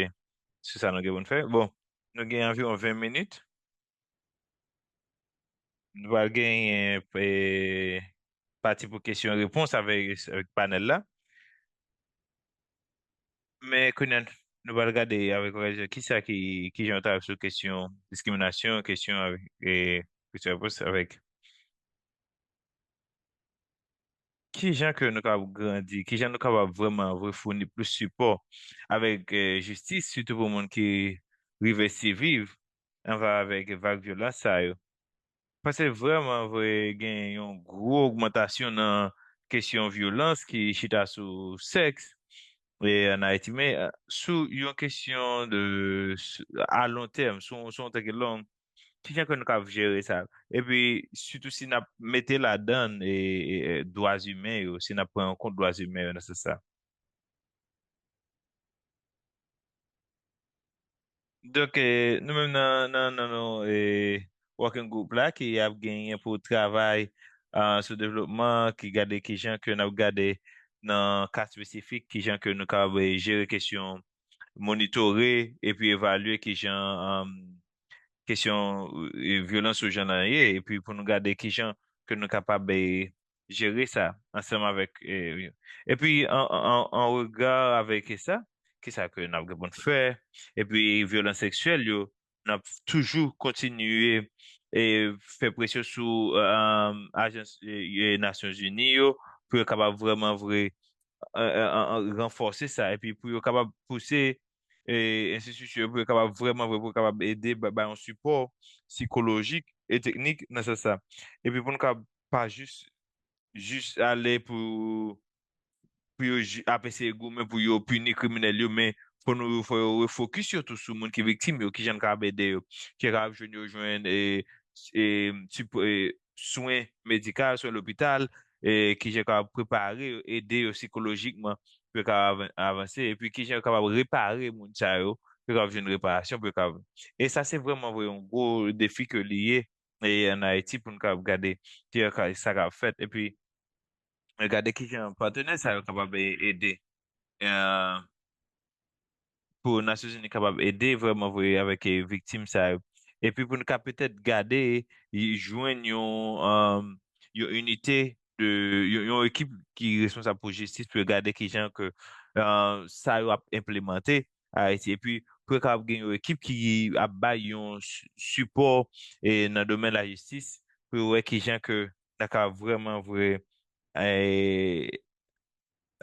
sou sa nou gen pou n fè. Bon, nou gen anviwon ven minit. Nou pral genyen, eh, pati pou kesyon repons avèk, avèk panèl la. Men kounye a, nou pral gade avèk òganizasyon kisa ki, kijan yo travay sou kesyon diskriminasyon, kesyon avèk, eh, kesyon repons avèk kijan ke nou kapab grandi, kijan nou kapab vrèman vre founi plis sipò avèk, eh, jistis, sitou pou moun ki rive siviv ansanm avèk vag vyolans sa yo. Paske vrèman vre gen yon gwo ogmantasyon nan kesyon vyolans ki chita sou sèks, e, ann Ayiti, men, eh, sou yon kesyon de, s-, a lon tèm, sou, sou yon tèm ki long, kijan ke nou ka jere sa? Epi, sitou si n ap mete ladan, e, e, e, dwa imen yo, si n ap pran an kont dwa imen yo nan sans sa. Donk, eh, nou menm nan, nan, nan, nan, eh, working group la ki ap genyen pou travay, ah, sou devlopman, ki gade kijan ke n ap gade nan ka espesifik, kijan ke nou kapab, eh, jere kesyon monitore epi evalye kijan, um, kesyon, eh, vyolans sou jan nan ye, epi pou nou gade kijan ke nou kapab, eh, jere sa ansanm avèk, eh, epi an, an, an rega avèk sa, kisa ke n ap gen pou n fè, epi vyolans seksyèl yo, n ap toujou kontinye, eh, fè presyon sou, eh, ajans, eh, eh, Nasyonzini yo pou yo kapab vrèman vre, eh, eh, eh, ranfòse sa, epi pou yo kapab pouse, eh, enstitisyon yo pou yo kapab vrèman vre, pou yo kapab ede ba, ba yon sipò sikolojik e teknik nan sans sa. Epi pou nou kapab pa jis, jis ale pou, pou yo ji-, ap eseye goumen pou yo pini kriminèl yo, men fò nou, fò yo refokis yo tou sou moun ki viktim yo, kijan n kapab ede yo, ki kapab jwenn yo jwenn, e, e, sipò, e, swen medikal, swen lopital, e, kijan yo kapab prepare yo, ede yo sikolojikman pou yo kapab avan-, avanse, epi kijan yo kapab repare moun sa yo, pou yo kapab jwenn reparasyon, pou yo kapab. E sa se vrèman vre yon gwo defi ke li ye, e, ann Ayiti pou n kapab gade ki sa k ap fèt, epi gade kijan patnè sa yo kapab e-, ede, eh, pou Nasyonzini kapab ede vrèman vre avèk, eh, viktim sa yo. Epi pou n ka petèt gade, y-, jwenn yon, um, yon inite de, yon, yon ekip ki responsab pou jistis pou yo gade kijan ke, uh, sa yo ap enplimante Ayiti. Epi pou yo kapab gen yon ekip ki ap bay yon s-, sipò, eh, nan domèn lajistis, pou yo wè kijan ke n a ka vrèman vre, eh,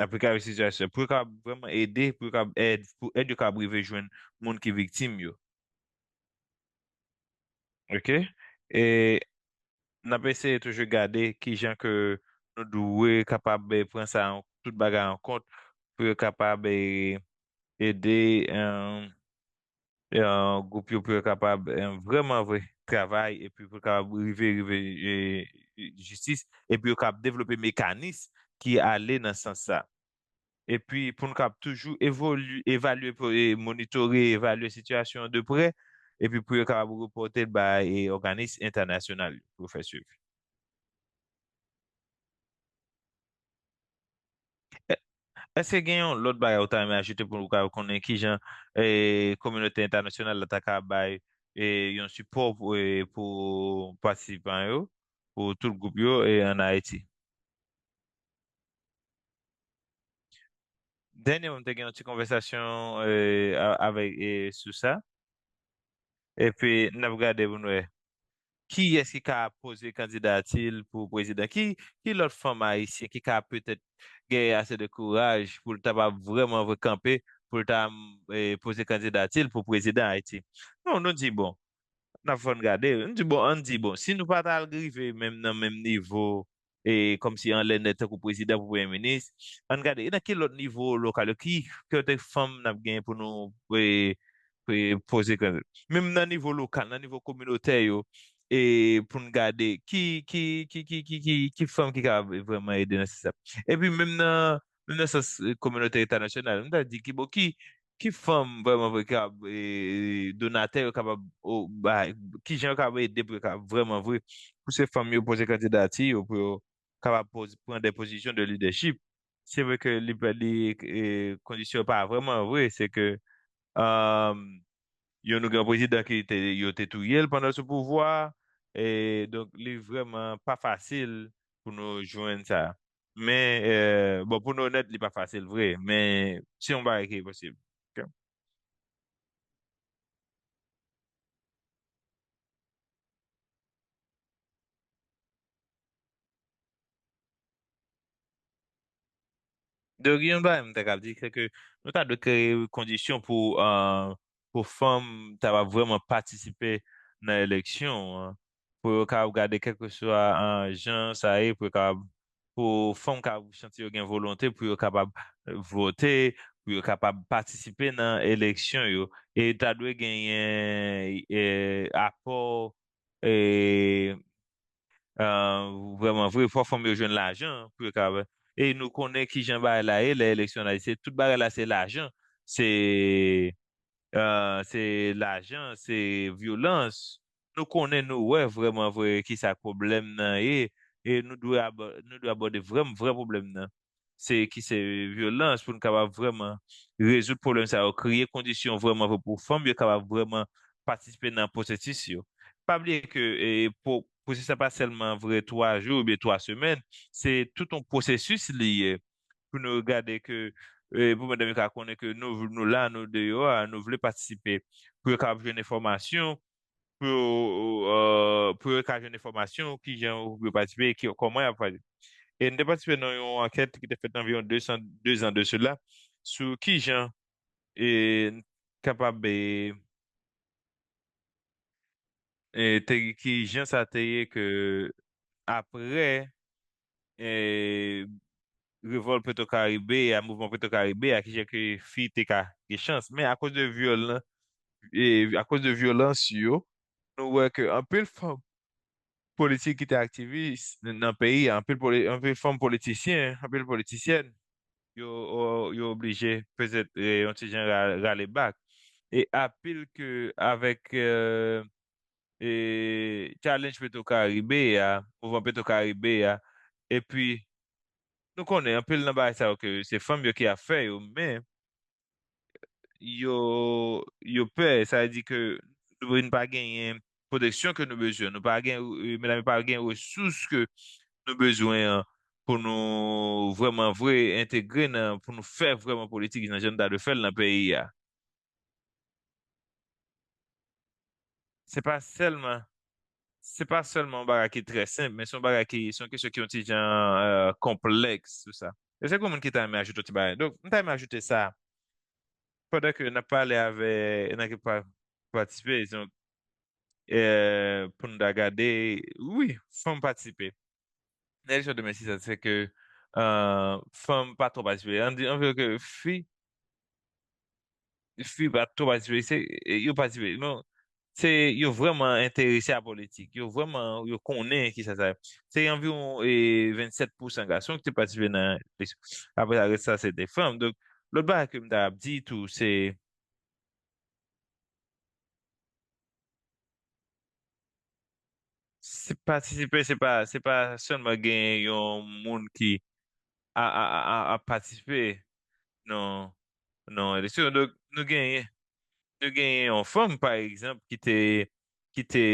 aplikasyon sitiyasyon, pou yo kapab vrèman ede, pou yo kapab èd, pou èd yo kapab rive jwenn moun ki viktim yo. Oke? E n ap eseye toujou gade kijan ke nou dwe kapab, eh, pran sa an, tout bagay an kont, pou yo kapab, eh, ede, eh, eh, gwoup yo pou yo kapab, eh, vrèman vre travay, epi pou yo kapab rive, rive, eh, jistis, epi yo kapab devlope mekanis ki ale nan sans sa. Epi pou nou kapab toujou evolye, evalye, pou, eh, monitore, evalye sitiyasyon an de prè, epi pou yo kapab repòte l bay, eh, òganis entènasyonal yo pou yo fè swivi. È-, èske gen yon lòt bagay ou ta renmen ajoute pou nou ka konnen kijan, eh, kominote entènasyonal la ta ka bay, eh, yon sipò pou, eh, pou patisipan yo, pou tout gwoup yo, eh, ann Ayiti? Dènyèman, m te gen yon ti konvèsasyon, eh, a-, avèk, eh, sou sa. Epi, n ap gade pou n wè kiyès ki ka poze kandidati l pou prezidan. Ki, ki lòt fanm ayisyen ki ka petèt gen ase de kouraj pou l ta pa vrèman vre kanpe, pou l ta, eh, poze kandidati l pou prezidan Ayiti? Non, nou di, bon, n ap fè n gade. Nou di, bon, ann di, bon, si nou pa t al rive menm nan menm nivo, e kòmsi anlè nèt tankou prezidan pou premye minis, ann gade, e nan ki lòt nivo lokal yo, ki, ki kote fanm n ap gen pou nou, e, e, poze kandida? Menm nan nivo lokal, nan nivo kominotè yo, e pou n gade ki, ki, ki, ki, ki, ki, ki fanm ki ka vrèman ede nan sistèm. Epi menm nan, menm nan sans, e, kominote entènasyonal, m ta di ki, bon, ki, ki fanm vrèman vre ki ap, e, donatè yo kapab, o, bay, kijan yo kapab ede pou yo kapab vrèman vre pouse fanm yo poze kandidati yo, pou yo kapab poz-, pran de pozisyon de lidèchip. Se vre ke li, li, e, kondisyon pa vrèman vre, se ke, um, yo, nou gen yon prezidan ki te, yo te touye l pandan l sou pouvwa, e donk li vrèman pa fasil pou nou jwenn sa. Men, e, bon, pou nou onèt, li pa fasil vre, men se yon bagay ki posib. Ok? Donk, yon bagay m ta kab di, se ke nou ta dwe kreye kondisyon pou, euh, pou fanm ta va vrèman patisipe nan eleksyon an, pou yo ka gade kèlkeswa, euh, jan sa ye, pou yo ka, pou fanm ka santi yo gen volonte, pou yo kapab vote, pou yo kapab patisipe nan eleksyon yo. E ta dwe genyen, eh, apò, eh, euh, vrèman vre, fò fanm yo jwenn lajan pou yo kapab. E nou konnen kijan bagay la ye, lè eleksyon la, se tout bagay la, se lajan, se, euh, se lajan, se vyolans. Nou konnen, nou wè vrèman vre kisa pwoblèm nan ye, e nou dwe abò-, nou dwe abòde vrèman vrè pwoblèm nan. Se ki se vyolans pou nou kapab vrèman rezoud pwoblèm sa yo, kreye kondisyon vrèman vre pou fanm yo kapab vrèman patisipe nan pwosesis yo. Pa bliye ke, e, pwo-, pwosesis la pa sèlman vre twa jou oubyen twa semèn, se tout yon pwosesis li ye. Pou nou gade ke, e, pou medam yo ka konnen ke nou, nou la, nou deyò a, nou vle patisipe. Pou yo kapab jwenn enfòmasyon, pou yo, euh, pou yo ka jwenn enfòmasyon, kijan pou yo patisipe, ki, kòman y ap patisipe. E nou te patisipe nan yon ankèt ki te fèt anviwon de san, de zan de sila, sou kijan, e, kapab, e, e, te, kijan sa te ye ke apre, e, revòlt Petro Caribe a, mouvman Petro Caribe a, kijan ke fi te ka gen chans. Men akoz de vyolan-, e, akoz de vyolans yo, nou wè ke anpil fanm politik ki te aktivis n-, nan peyi a, anpil poli-, anpil fanm politisyen, anpil politisyèn, yo, yo oblije petèt, e, yon ti jan ra-, rale bak. E anpil ke avèk, e, e, challenge Petro Caribe a, mouvman Petro Caribe a, epi nou konnen anpil nan bagay sa yo ke se fanm yo ki ap fè yo, men yo, yo pè, sa vle di ke nou vin pa genyen pwoteksyon ke nou bezwen, nou pa gen, e, medam yo pa gen resous ke nou bezwen an pou nou vrèman vre entegre nan, pou nou fè vrèman politik nan jan nou ta dwe fè l nan peyi a. Se pa sèlman, se pa sèlman yon bagay ki trè senp, men se yon bagay ki, se yon kesyon ki yon ti jan, euh, konplèks, tou sa. Èske gen moun ki ta renmen ajoute yon ti bagay? Donk, m ta renmen ajoute sa. Pandan ke n ap pale avè, nan ki pa-, patisipe, donk, euh, pou nou ta gade, wi, fanm patisipe. Nan eleksyon de mil sis, se ke, euh, fanm pa twò patisipe. An di, an vle ke fi, fi pa twò patisipe, se, e, yo patisipe. Non, se, yo vrèman enterese a politik. Yo vrèman, yo konnen kisa sa ye. Se anviwon, e, vennsèt pousan gason ki te patisipe nan eleksyon. Apre sa, rès la, se te fanm. Donk, lòt bagay ke m ta ap di tou, se, se patisipe, se pa, se pa sèlman gen yon moun ki a, a, a, a, a patisipe nan, nan eleksyon. Donk, nou genyen, nou genyen yon fanm, pa egzanp, ki te, ki te,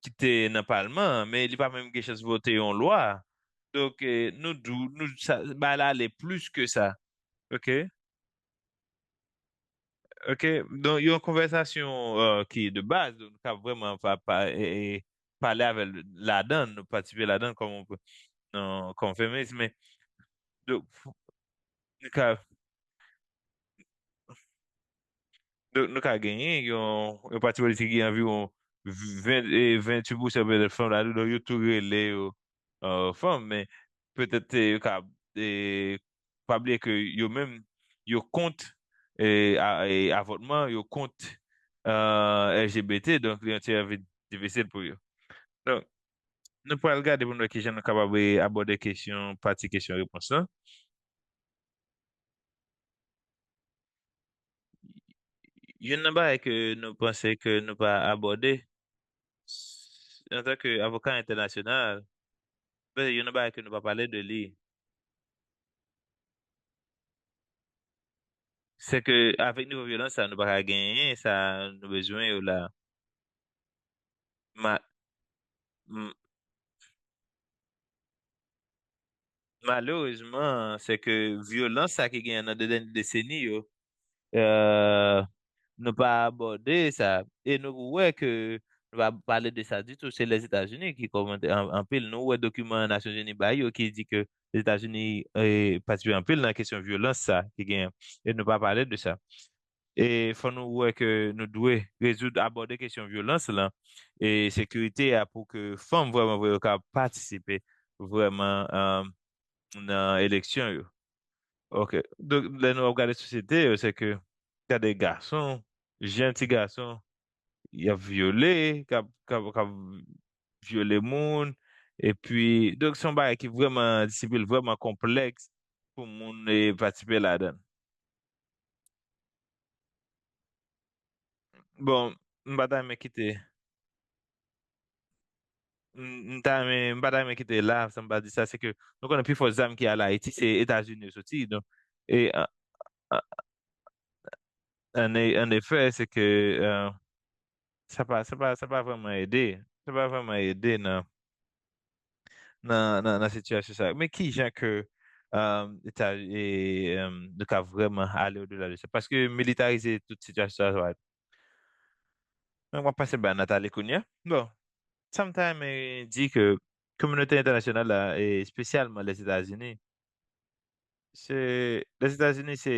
ki te nan palman an, men li pa menm gen chans vote yon lwa. Donk, eh, nou dou-, nou, sa, bagay la ale plis ke sa. Ok? Ok? Donk, yon konvèsasyon, euh, ki de baz, donk, nou ka vrèman pa, pa, eh, eh, pale avè l ladan, nou patisipe ladan kòm, non, kòm feminis, men, donk, nou ka, donk, nou ka genyen yon, yon pati politik ki anviwon ven, eh, venntuit pousan petèt fanm ladan, donk, yo tou rele yo, euh, fanm, men petèt, eh, yo ka, eh, pa bliye ke yo menm, yo kont, eh, a-, eh, avòtman, yo kont, euh, L G B T, donk, li yon ti jan difisil pou yo. Donk, nou pral gade pou nou wè kijan nou kapab, eh, abòde kesyon, pati kesyon repons lan. Youn nan bagay ke nou panse ke nou pa abòde, s-, antanke avoka entènasyonal, ben, youn nan bagay ke nou pa pale de li, se ke avèk nivo vyolans sa, nou pa ka genyen sa nou bezwen yo la. Ma-, m-, malerezman, se ke vyolans sa ki genyen nan de dènye deseni yo, euh, nou pa abòde sa. E nou wè ke Nou pa pale de sa ditou. Se Lèzetazini ki kòmande an- anpil. Nou wè dokiman Nasyonzini bay yo ki di ke Lèzetazini eh, patisipe anpil nan kesyon vyolans sa ki genyen. E nou pa pale de sa. E fò nou wè ke nou dwe rezoud, abòde kesyon vyolans lan e sekirite a pou ke fanm vrèman vre yo ka patisipe vrèman um, nan eleksyon yo. Ok. Donk, lè nou ap gade sosyete yo, se ke gade gason, jèn ti gason, y ap vyole, k ap, k ap, k ap vyole moun, epi, donk, se yon bagay ki vrèman difisil, vrèman konplèks pou moun e patisipe ladan l. Bon, m pa ta renmen kite. M m ta renmen, m pa ta renmen kite la, san m pa di sa, se ke nou konnen pi fò zam ki al Ayiti, se Etazini yo soti. Donk, e, a- a- an e- an efè, se ke eh, sa pa, sa pa, sa pa vrèman ede. Sa pa vrèman ede nan, nan, nan, nan sitiyasyon sa. Men ki jan ke eh, eta, e, eh, nou ka vrèman ale odela de sa? Paske militarize tout sitiyasyon sa va. Donk, m ap pase ba Nathalie kounye a. Bon, sa m ta renmen di ke kominote entènasyonal la, e espesyalman Lèzetazini, se Lèzetazini se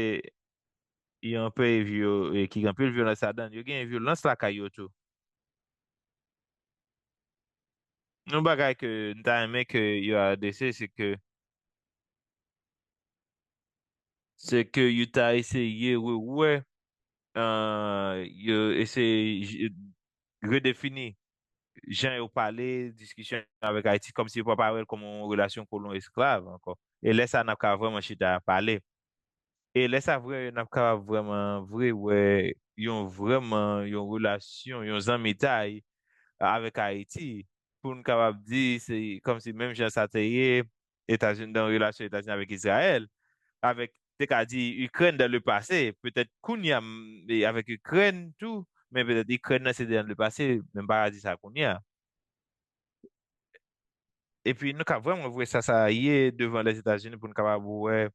yon peyi vyo, e ki gen anpil vyolans ladan l. Yo gen vyolans lakay yo tou. Yon bagay ke m ta renmen ke yo adrese, se ke se ke yo ta eseye rewè, eh, yo eseye j- redefini jan yo pale, diskisyon avèk Ayiti, kòmsi yo pa pa wè l kòm yon relasyon kolon esklav ankò. E lè sa a, n ap ka vrèman chita pale. E lè sa vre, n ap kapab vrèman vre wè yon vrèman yon relasyon, yon zanmitay avèk Ayiti, pou n kapab di se kòmsi menm jan sa te ye Etazini, nan relasyon Etazini avèk Izrayèl, avèk, te ka di Ikrèn dans le passé, petèt kounye a, m- e avèk Ikrèn tou, men petèt Ikrèn nan se dans le passé, men m pa ka di sa kounye a. Epi nou ka vrèman vre sa sa ye devan Lèzetazini pou n kapab wè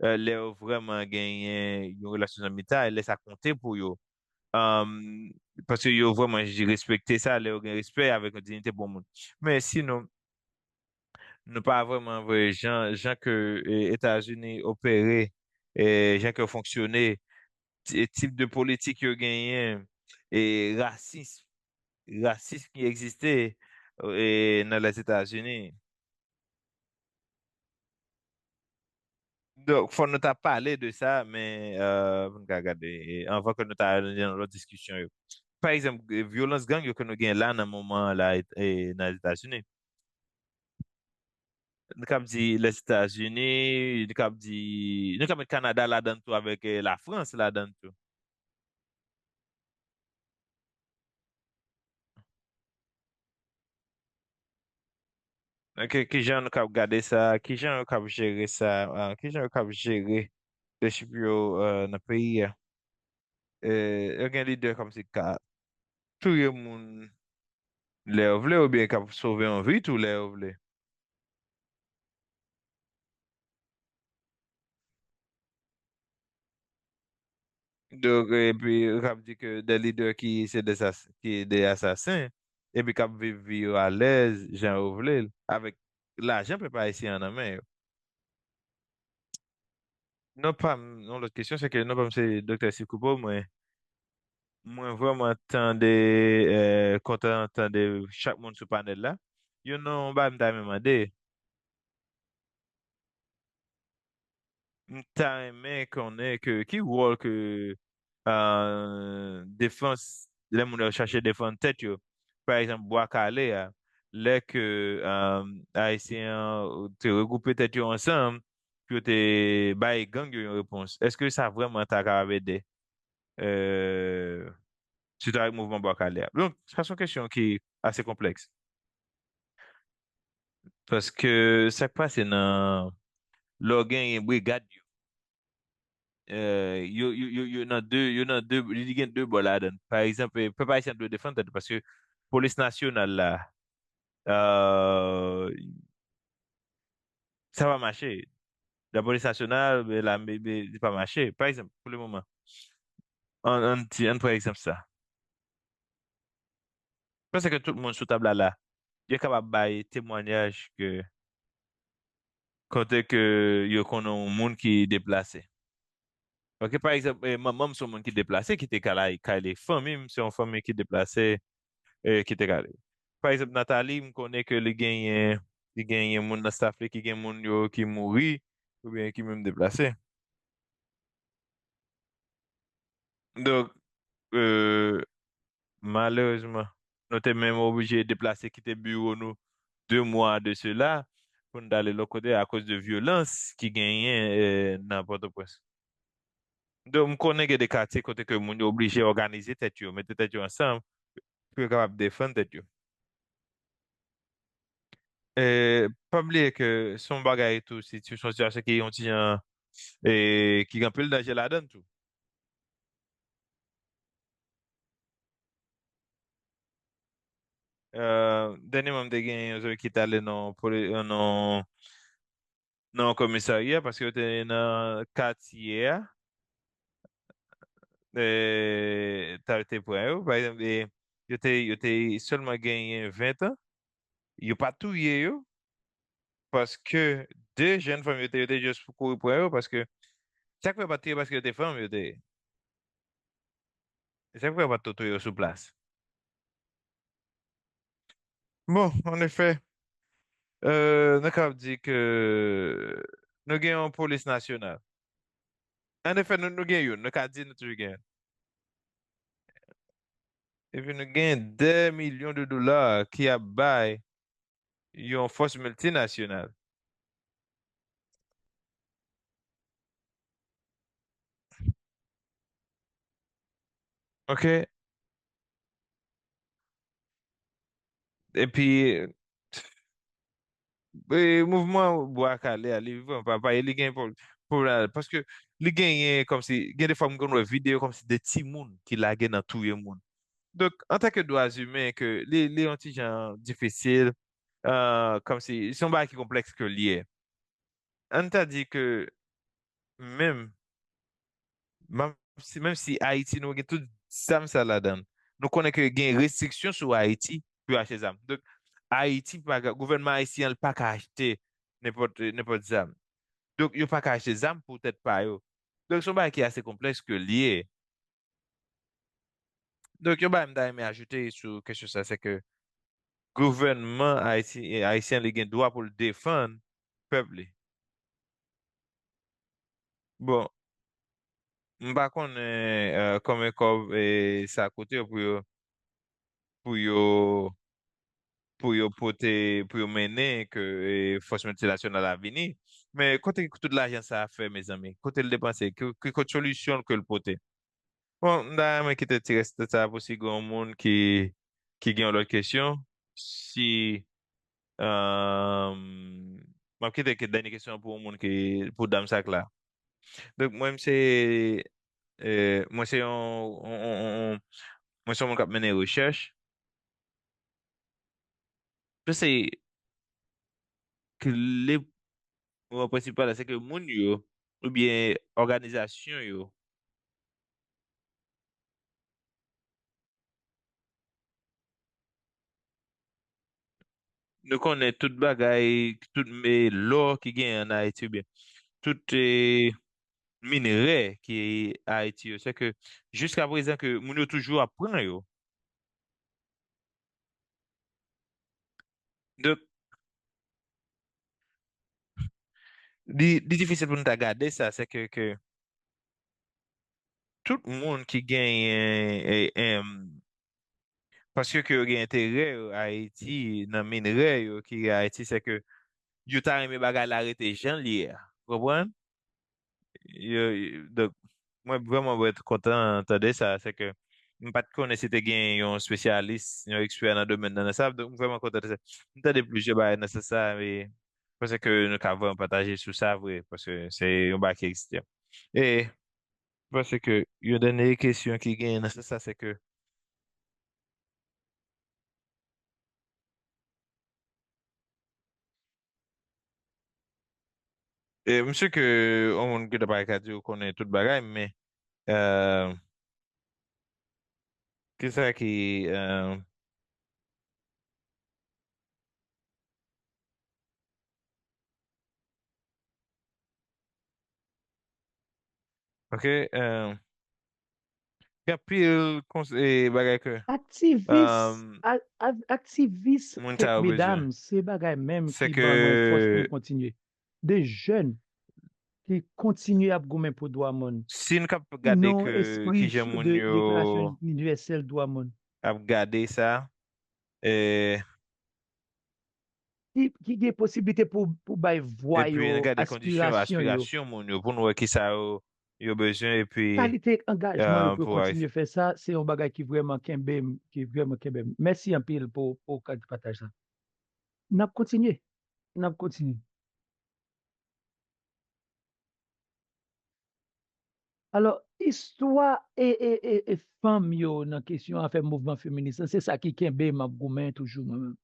eh, lè yo vrèman genyen yon relasyon zanmitay, lè sa konte pou yo. Um, paske yo vrèman j- respekte sa, lè yo gen respè avèk yon diyite pou yon moun. Men sinon, nou pa vrèman vre jan, jan ke eh, Etazini opere, eh, jan ke yo fonksyone, ti- tip de politik yo genyen, e rasis, rasis ki egziste eh, nan Lèzetazini. Donk, fò nou ta pale de sa, men eh, pou n ka gade, eh, anvan ke nou ta ale nan lòt diskisyon yo. Pa egzanp, eh, vyolans gang yo ke nou gen la nan moman an la eh, nan Etazini. Nou kab di Lèzetazini, nou kab di, nou kab met Kanada ladan l tou avèk eh, Lafrans ladan l tou. Ok, kijan nou kab gade sa? Kijan yo kab jere sa? Ah, kijan yo kab jere leadership yo eh, nan peyi a? Eh, yo gen lidè kòmsi ka touye moun lè yo vle, oubyen k ap sove yon vi tou lè yo vle. Donk, epi, yo k ap di ke de lidè ki se de sas- ki de asasen, epi k ap viv vi yo alèz, jan yo vle l, avèk lajan pèp ayisyen an nan men yo. Non pa m, yon lòt kesyon, se ke non pa m se Doktè Steve Coupal, mwen, mwen vrèman tande, eh, kontan tande chak moun sou panèl la. Youn nan yon bagay m ta renmen mande, m ta renmen konnen ke ki wòl ke ah, defans, lè moun yo chache defann tèt yo. Pa egzanp, Bwa Kale a, lè ke ah, Ayisyen an te regwoupe tèt yo ansanm pou yo te bay gang yo yon repons, èske sa vrèman ta kapab ede? Eh, sitou avèk mouvman Bwa Kale a. Donk, sa se yon kesyon ki ase konplèks. Paske sa k pase nan lè w genyen brigad yo, eh, yo, yo, yo, yo nan de, yo nan de, li gen de bò ladan l. Pa egzanp, eh, pèp ayisyen an dwe defann tèt li paske polis nasyonal la, eh, sa pa mache. Lapolis nasyonal, eh, lame, eh, li pa mache. Pa egzanp, pou le moman, an, an, ti- an pran egzanp sa. panse ke tout moun sou tab la la, yo kapab bay temwanyaj ke kote ke yo konnen yon moun ki deplase. Ok, pa egzanp, eh, manman m se yon moun ki deplase, ki te ka la, kay li, fanmi m se yon fanmi ki deplase, eh, ki te ka la. Pa egzanp, Nathalie, m konnen ke li genyen, li genyen moun nan staff li, ki gen moun yo ki mouri, oubyen ki menm deplase. Donk, euh, malerezman, nou te menm oblije deplase kite biwo nou de mwa de sela pou n t ale lòt kote akoz de vyolans ki genyen, eh, nan Pòtoprens. Donk, m konnen gen de katye kote ke moun yo oblije òganize tèt yo, mete tèt yo ansanm pou yo kapab defann tèt yo. Eh, pa bliye ke se yon bagay tou, si, si, se yon sitiyasyon ki yon ti jan, eh, ki gen anpil danje ladan l tou. Eh, dènyèman, m te gen yon zanmi ki t ale nan poli-, nan, nan komisarya paske yo te nan katye a. Eh, t al te pran yo. Pa egzanp, eh, yo te, yo te sèlman genyen ven an. Yo pa touye yo. Paske de jèn fanm yo te, yo te jis kouri pran yo, paske sa k fè yo pa t touye, paske yo te fanm, yo te ye. E sa k fè yo pa t touye yo sou plas. Bon, an efè, euh, nou kapab di ke nou gen yon polis nasyonal. An efè, nou, nou gen youn, nou ka di nou toujou gen youn. Epi nou gen dè milyon de dola ki ap bay yon fòs miltinasyonal. Ok. Epi, e, mouvman Bwa Kale a, li vrèman pa, pa, li gen pwob-, pwoblem, paske li genyen kòmsi, gen de fwa m konn wè videyo kòmsi de timoun ki lage nan touye moun. Donk, antanke dwa imen, ke li, li yon ti jan difisil, euh, kòmsi, se yon bagay ki konplèks ke l ye. Ann ta di ke menm, menm si, menm si Ayiti nou gen tout zam sa ladan l, nou konnen ke gen restriksyon sou Ayiti pou yo achte zam. Donk, Ayiti pa ka, gouvènman ayisyen an, li pa ka achte nenpòt, nenpòt zam. Donk, yo pa ka achte zam pou tèt pa yo. Donk, se yon bagay ki ase konplèks ke l ye. Donk, yon bagay m ta renmen ajoute sou kesyon sa, se ke gouvènman ayiti-, ayisyen, li gen dwa pou l defann pèp li. Bon, m pa konnen, euh, konbyen kòb, eh, sa koute yo pou yo, pou yo, pou yo pote, pou yo mennen ke, eh, fòs miltinasyonal la vini. Men kote tout lajan sa a fè, mezanmi? Kote l depanse? Ki, ki kot solisyon ke l pote? Bon, m ta renmen kite ti rès sa pou si gen yon moun ki, ki gen yon lòt kesyon. Si, euh, m ap kite ke dènye kesyon pou yon moun ki, pou dam sa k la. Donk, mwen, m se, euh, mwen se yon, yon, yon, yon, yon, mwen se yon moun k ap mennen rechèch. Mwen se ke le mouvman prensipal la, se ke moun yo, oubyen òganizasyon yo, nou konnen tout bagay, tout, eh, lò ki genyen ann Ayiti, oubyen tout, eh, minrè ki Ayiti yo, se ke jiska prezan ke moun yo toujou ap pran yo. Donk, li, li difisil pou nou ta gade sa, se ke, ke tout moun ki genyen, e, em, paske ke yo gen enterè yo Ayiti, nan minrè yo ki Ayiti, se ke yo ta renmen bagay la rete jan l ye a. Ou konprann? Yo, yo, donk, mwen vrèman, mwen kontan tande sa, se ke m pa t konnen si te gen yon espesyalis, yon ekspè nan domèn nan, nan sa, donk m vrèman kontan de sa. M tande plizyè bagay nan sans sa, e m panse ke nou ka vrèman pataje sou sa vre, paske se yon bagay ki egziste. E m panse ke yon dènye kesyon ki genyen nan sans sa, se ke E, m si ke yon moun ki ta pale ka di ou konnen tout bagay, men, euh, kisa ki, euh, Ok, euh, gen anpil kons- e bagay ke Aktivis, um, a- a- aktivis moun kèk sa yo bezwen. Medam, se bagay menm Se ki ke ban mwen fòs pou m kontinye. De jèn ki kontinye ap goumen pou dwa moun. Si n k ap gade Non ke espri kijan moun de yo Deklarasyon Inivèsèl Dwa Moun. Ap gade sa, e, Ki, ki gen posiblite pou, pou bay vwa epi yo, n gade kondisyon aspirasyon yo. Aspirasyon moun yo pou n wè ki sa yo, yo bezwen epi Kalite angajman yo uh, pou yo pou Ayiti. Kontinye fè sa, se yon bagay ki vrèman kenbe m, ki vrèman kenbe m. Mèsi anpil pou, pou kalite pataj sa. N ap kontinye. N ap kontinye. Alò, istwa e, e, e, e fanm yo nan kesyon afè mouvman feminis lan, se sa ki kenbe m ap goumen toujou mwen menm.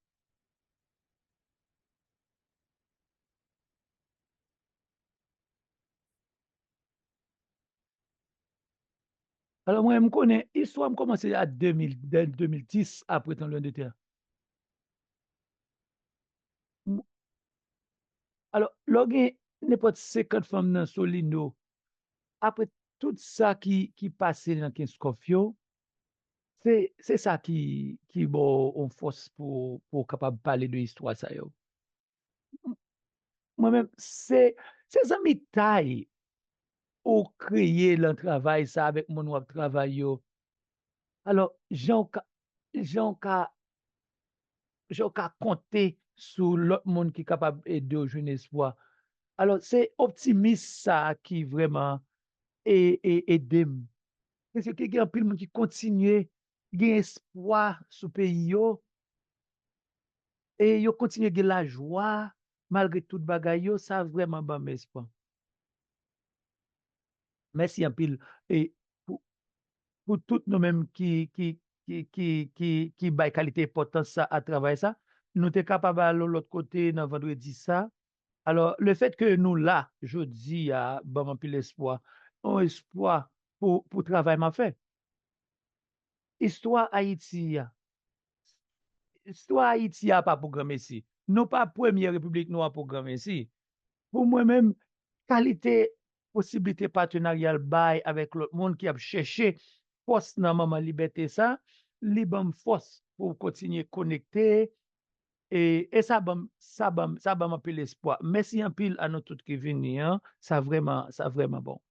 Alò, mwen, m konnen istwa m kòmanse a de mil, de, de mil dis apre Tranblemanndetè. M- Alò, lè w gen nenpòt senkant fanm nan Solino, apre tout sa ki, ki pase nan Kenskòf yo, se, se sa ki, ki ba w yon fòs pou, pou w kapab pale de istwa sa yo. Mwen menm, se, se zanmitay ou kreye nan travay sa avèk moun w ap travay yo. Alò, jan w ka, jan w ka, jan w ka konte sou lòt moun ki kapab ede w jwenn espwa. Alò, se optimis sa a ki vrèman e, e, ede m. Paske gen anpil moun ki kontinye gen espwa sou peyi yo, e yo kontinye gen lajwa malgre tout bagay yo, sa vrèman ban m espwa. Mèsi anpil. E pou, pou tout nou menm ki, ki, ki, ki, ki, ki bay kalite enpòtans sa a travay sa, nou te kapab al yon lòt kote nan vandredi sa. Alò, le fèt ke nou la jodi a, ban m anpil espwa. Yon espwa pou, pou travay m ap fè. Istwa Ayiti a. Istwa Ayiti a pa pou granmesi. Nou pa premye repiblik nwa pou granmesi. Pou mwen menm, kalite posiblite patenaryal bay avèk lòt moun ki ap chèche fòs nan moman libète sa, li ban m fòs pou kontinye konekte. E, e sa ban m, sa ban m, sa ban m anpil espwa. Mèsi anpil a nou tout ki vini an. Sa vrèman, sa vrèman bon.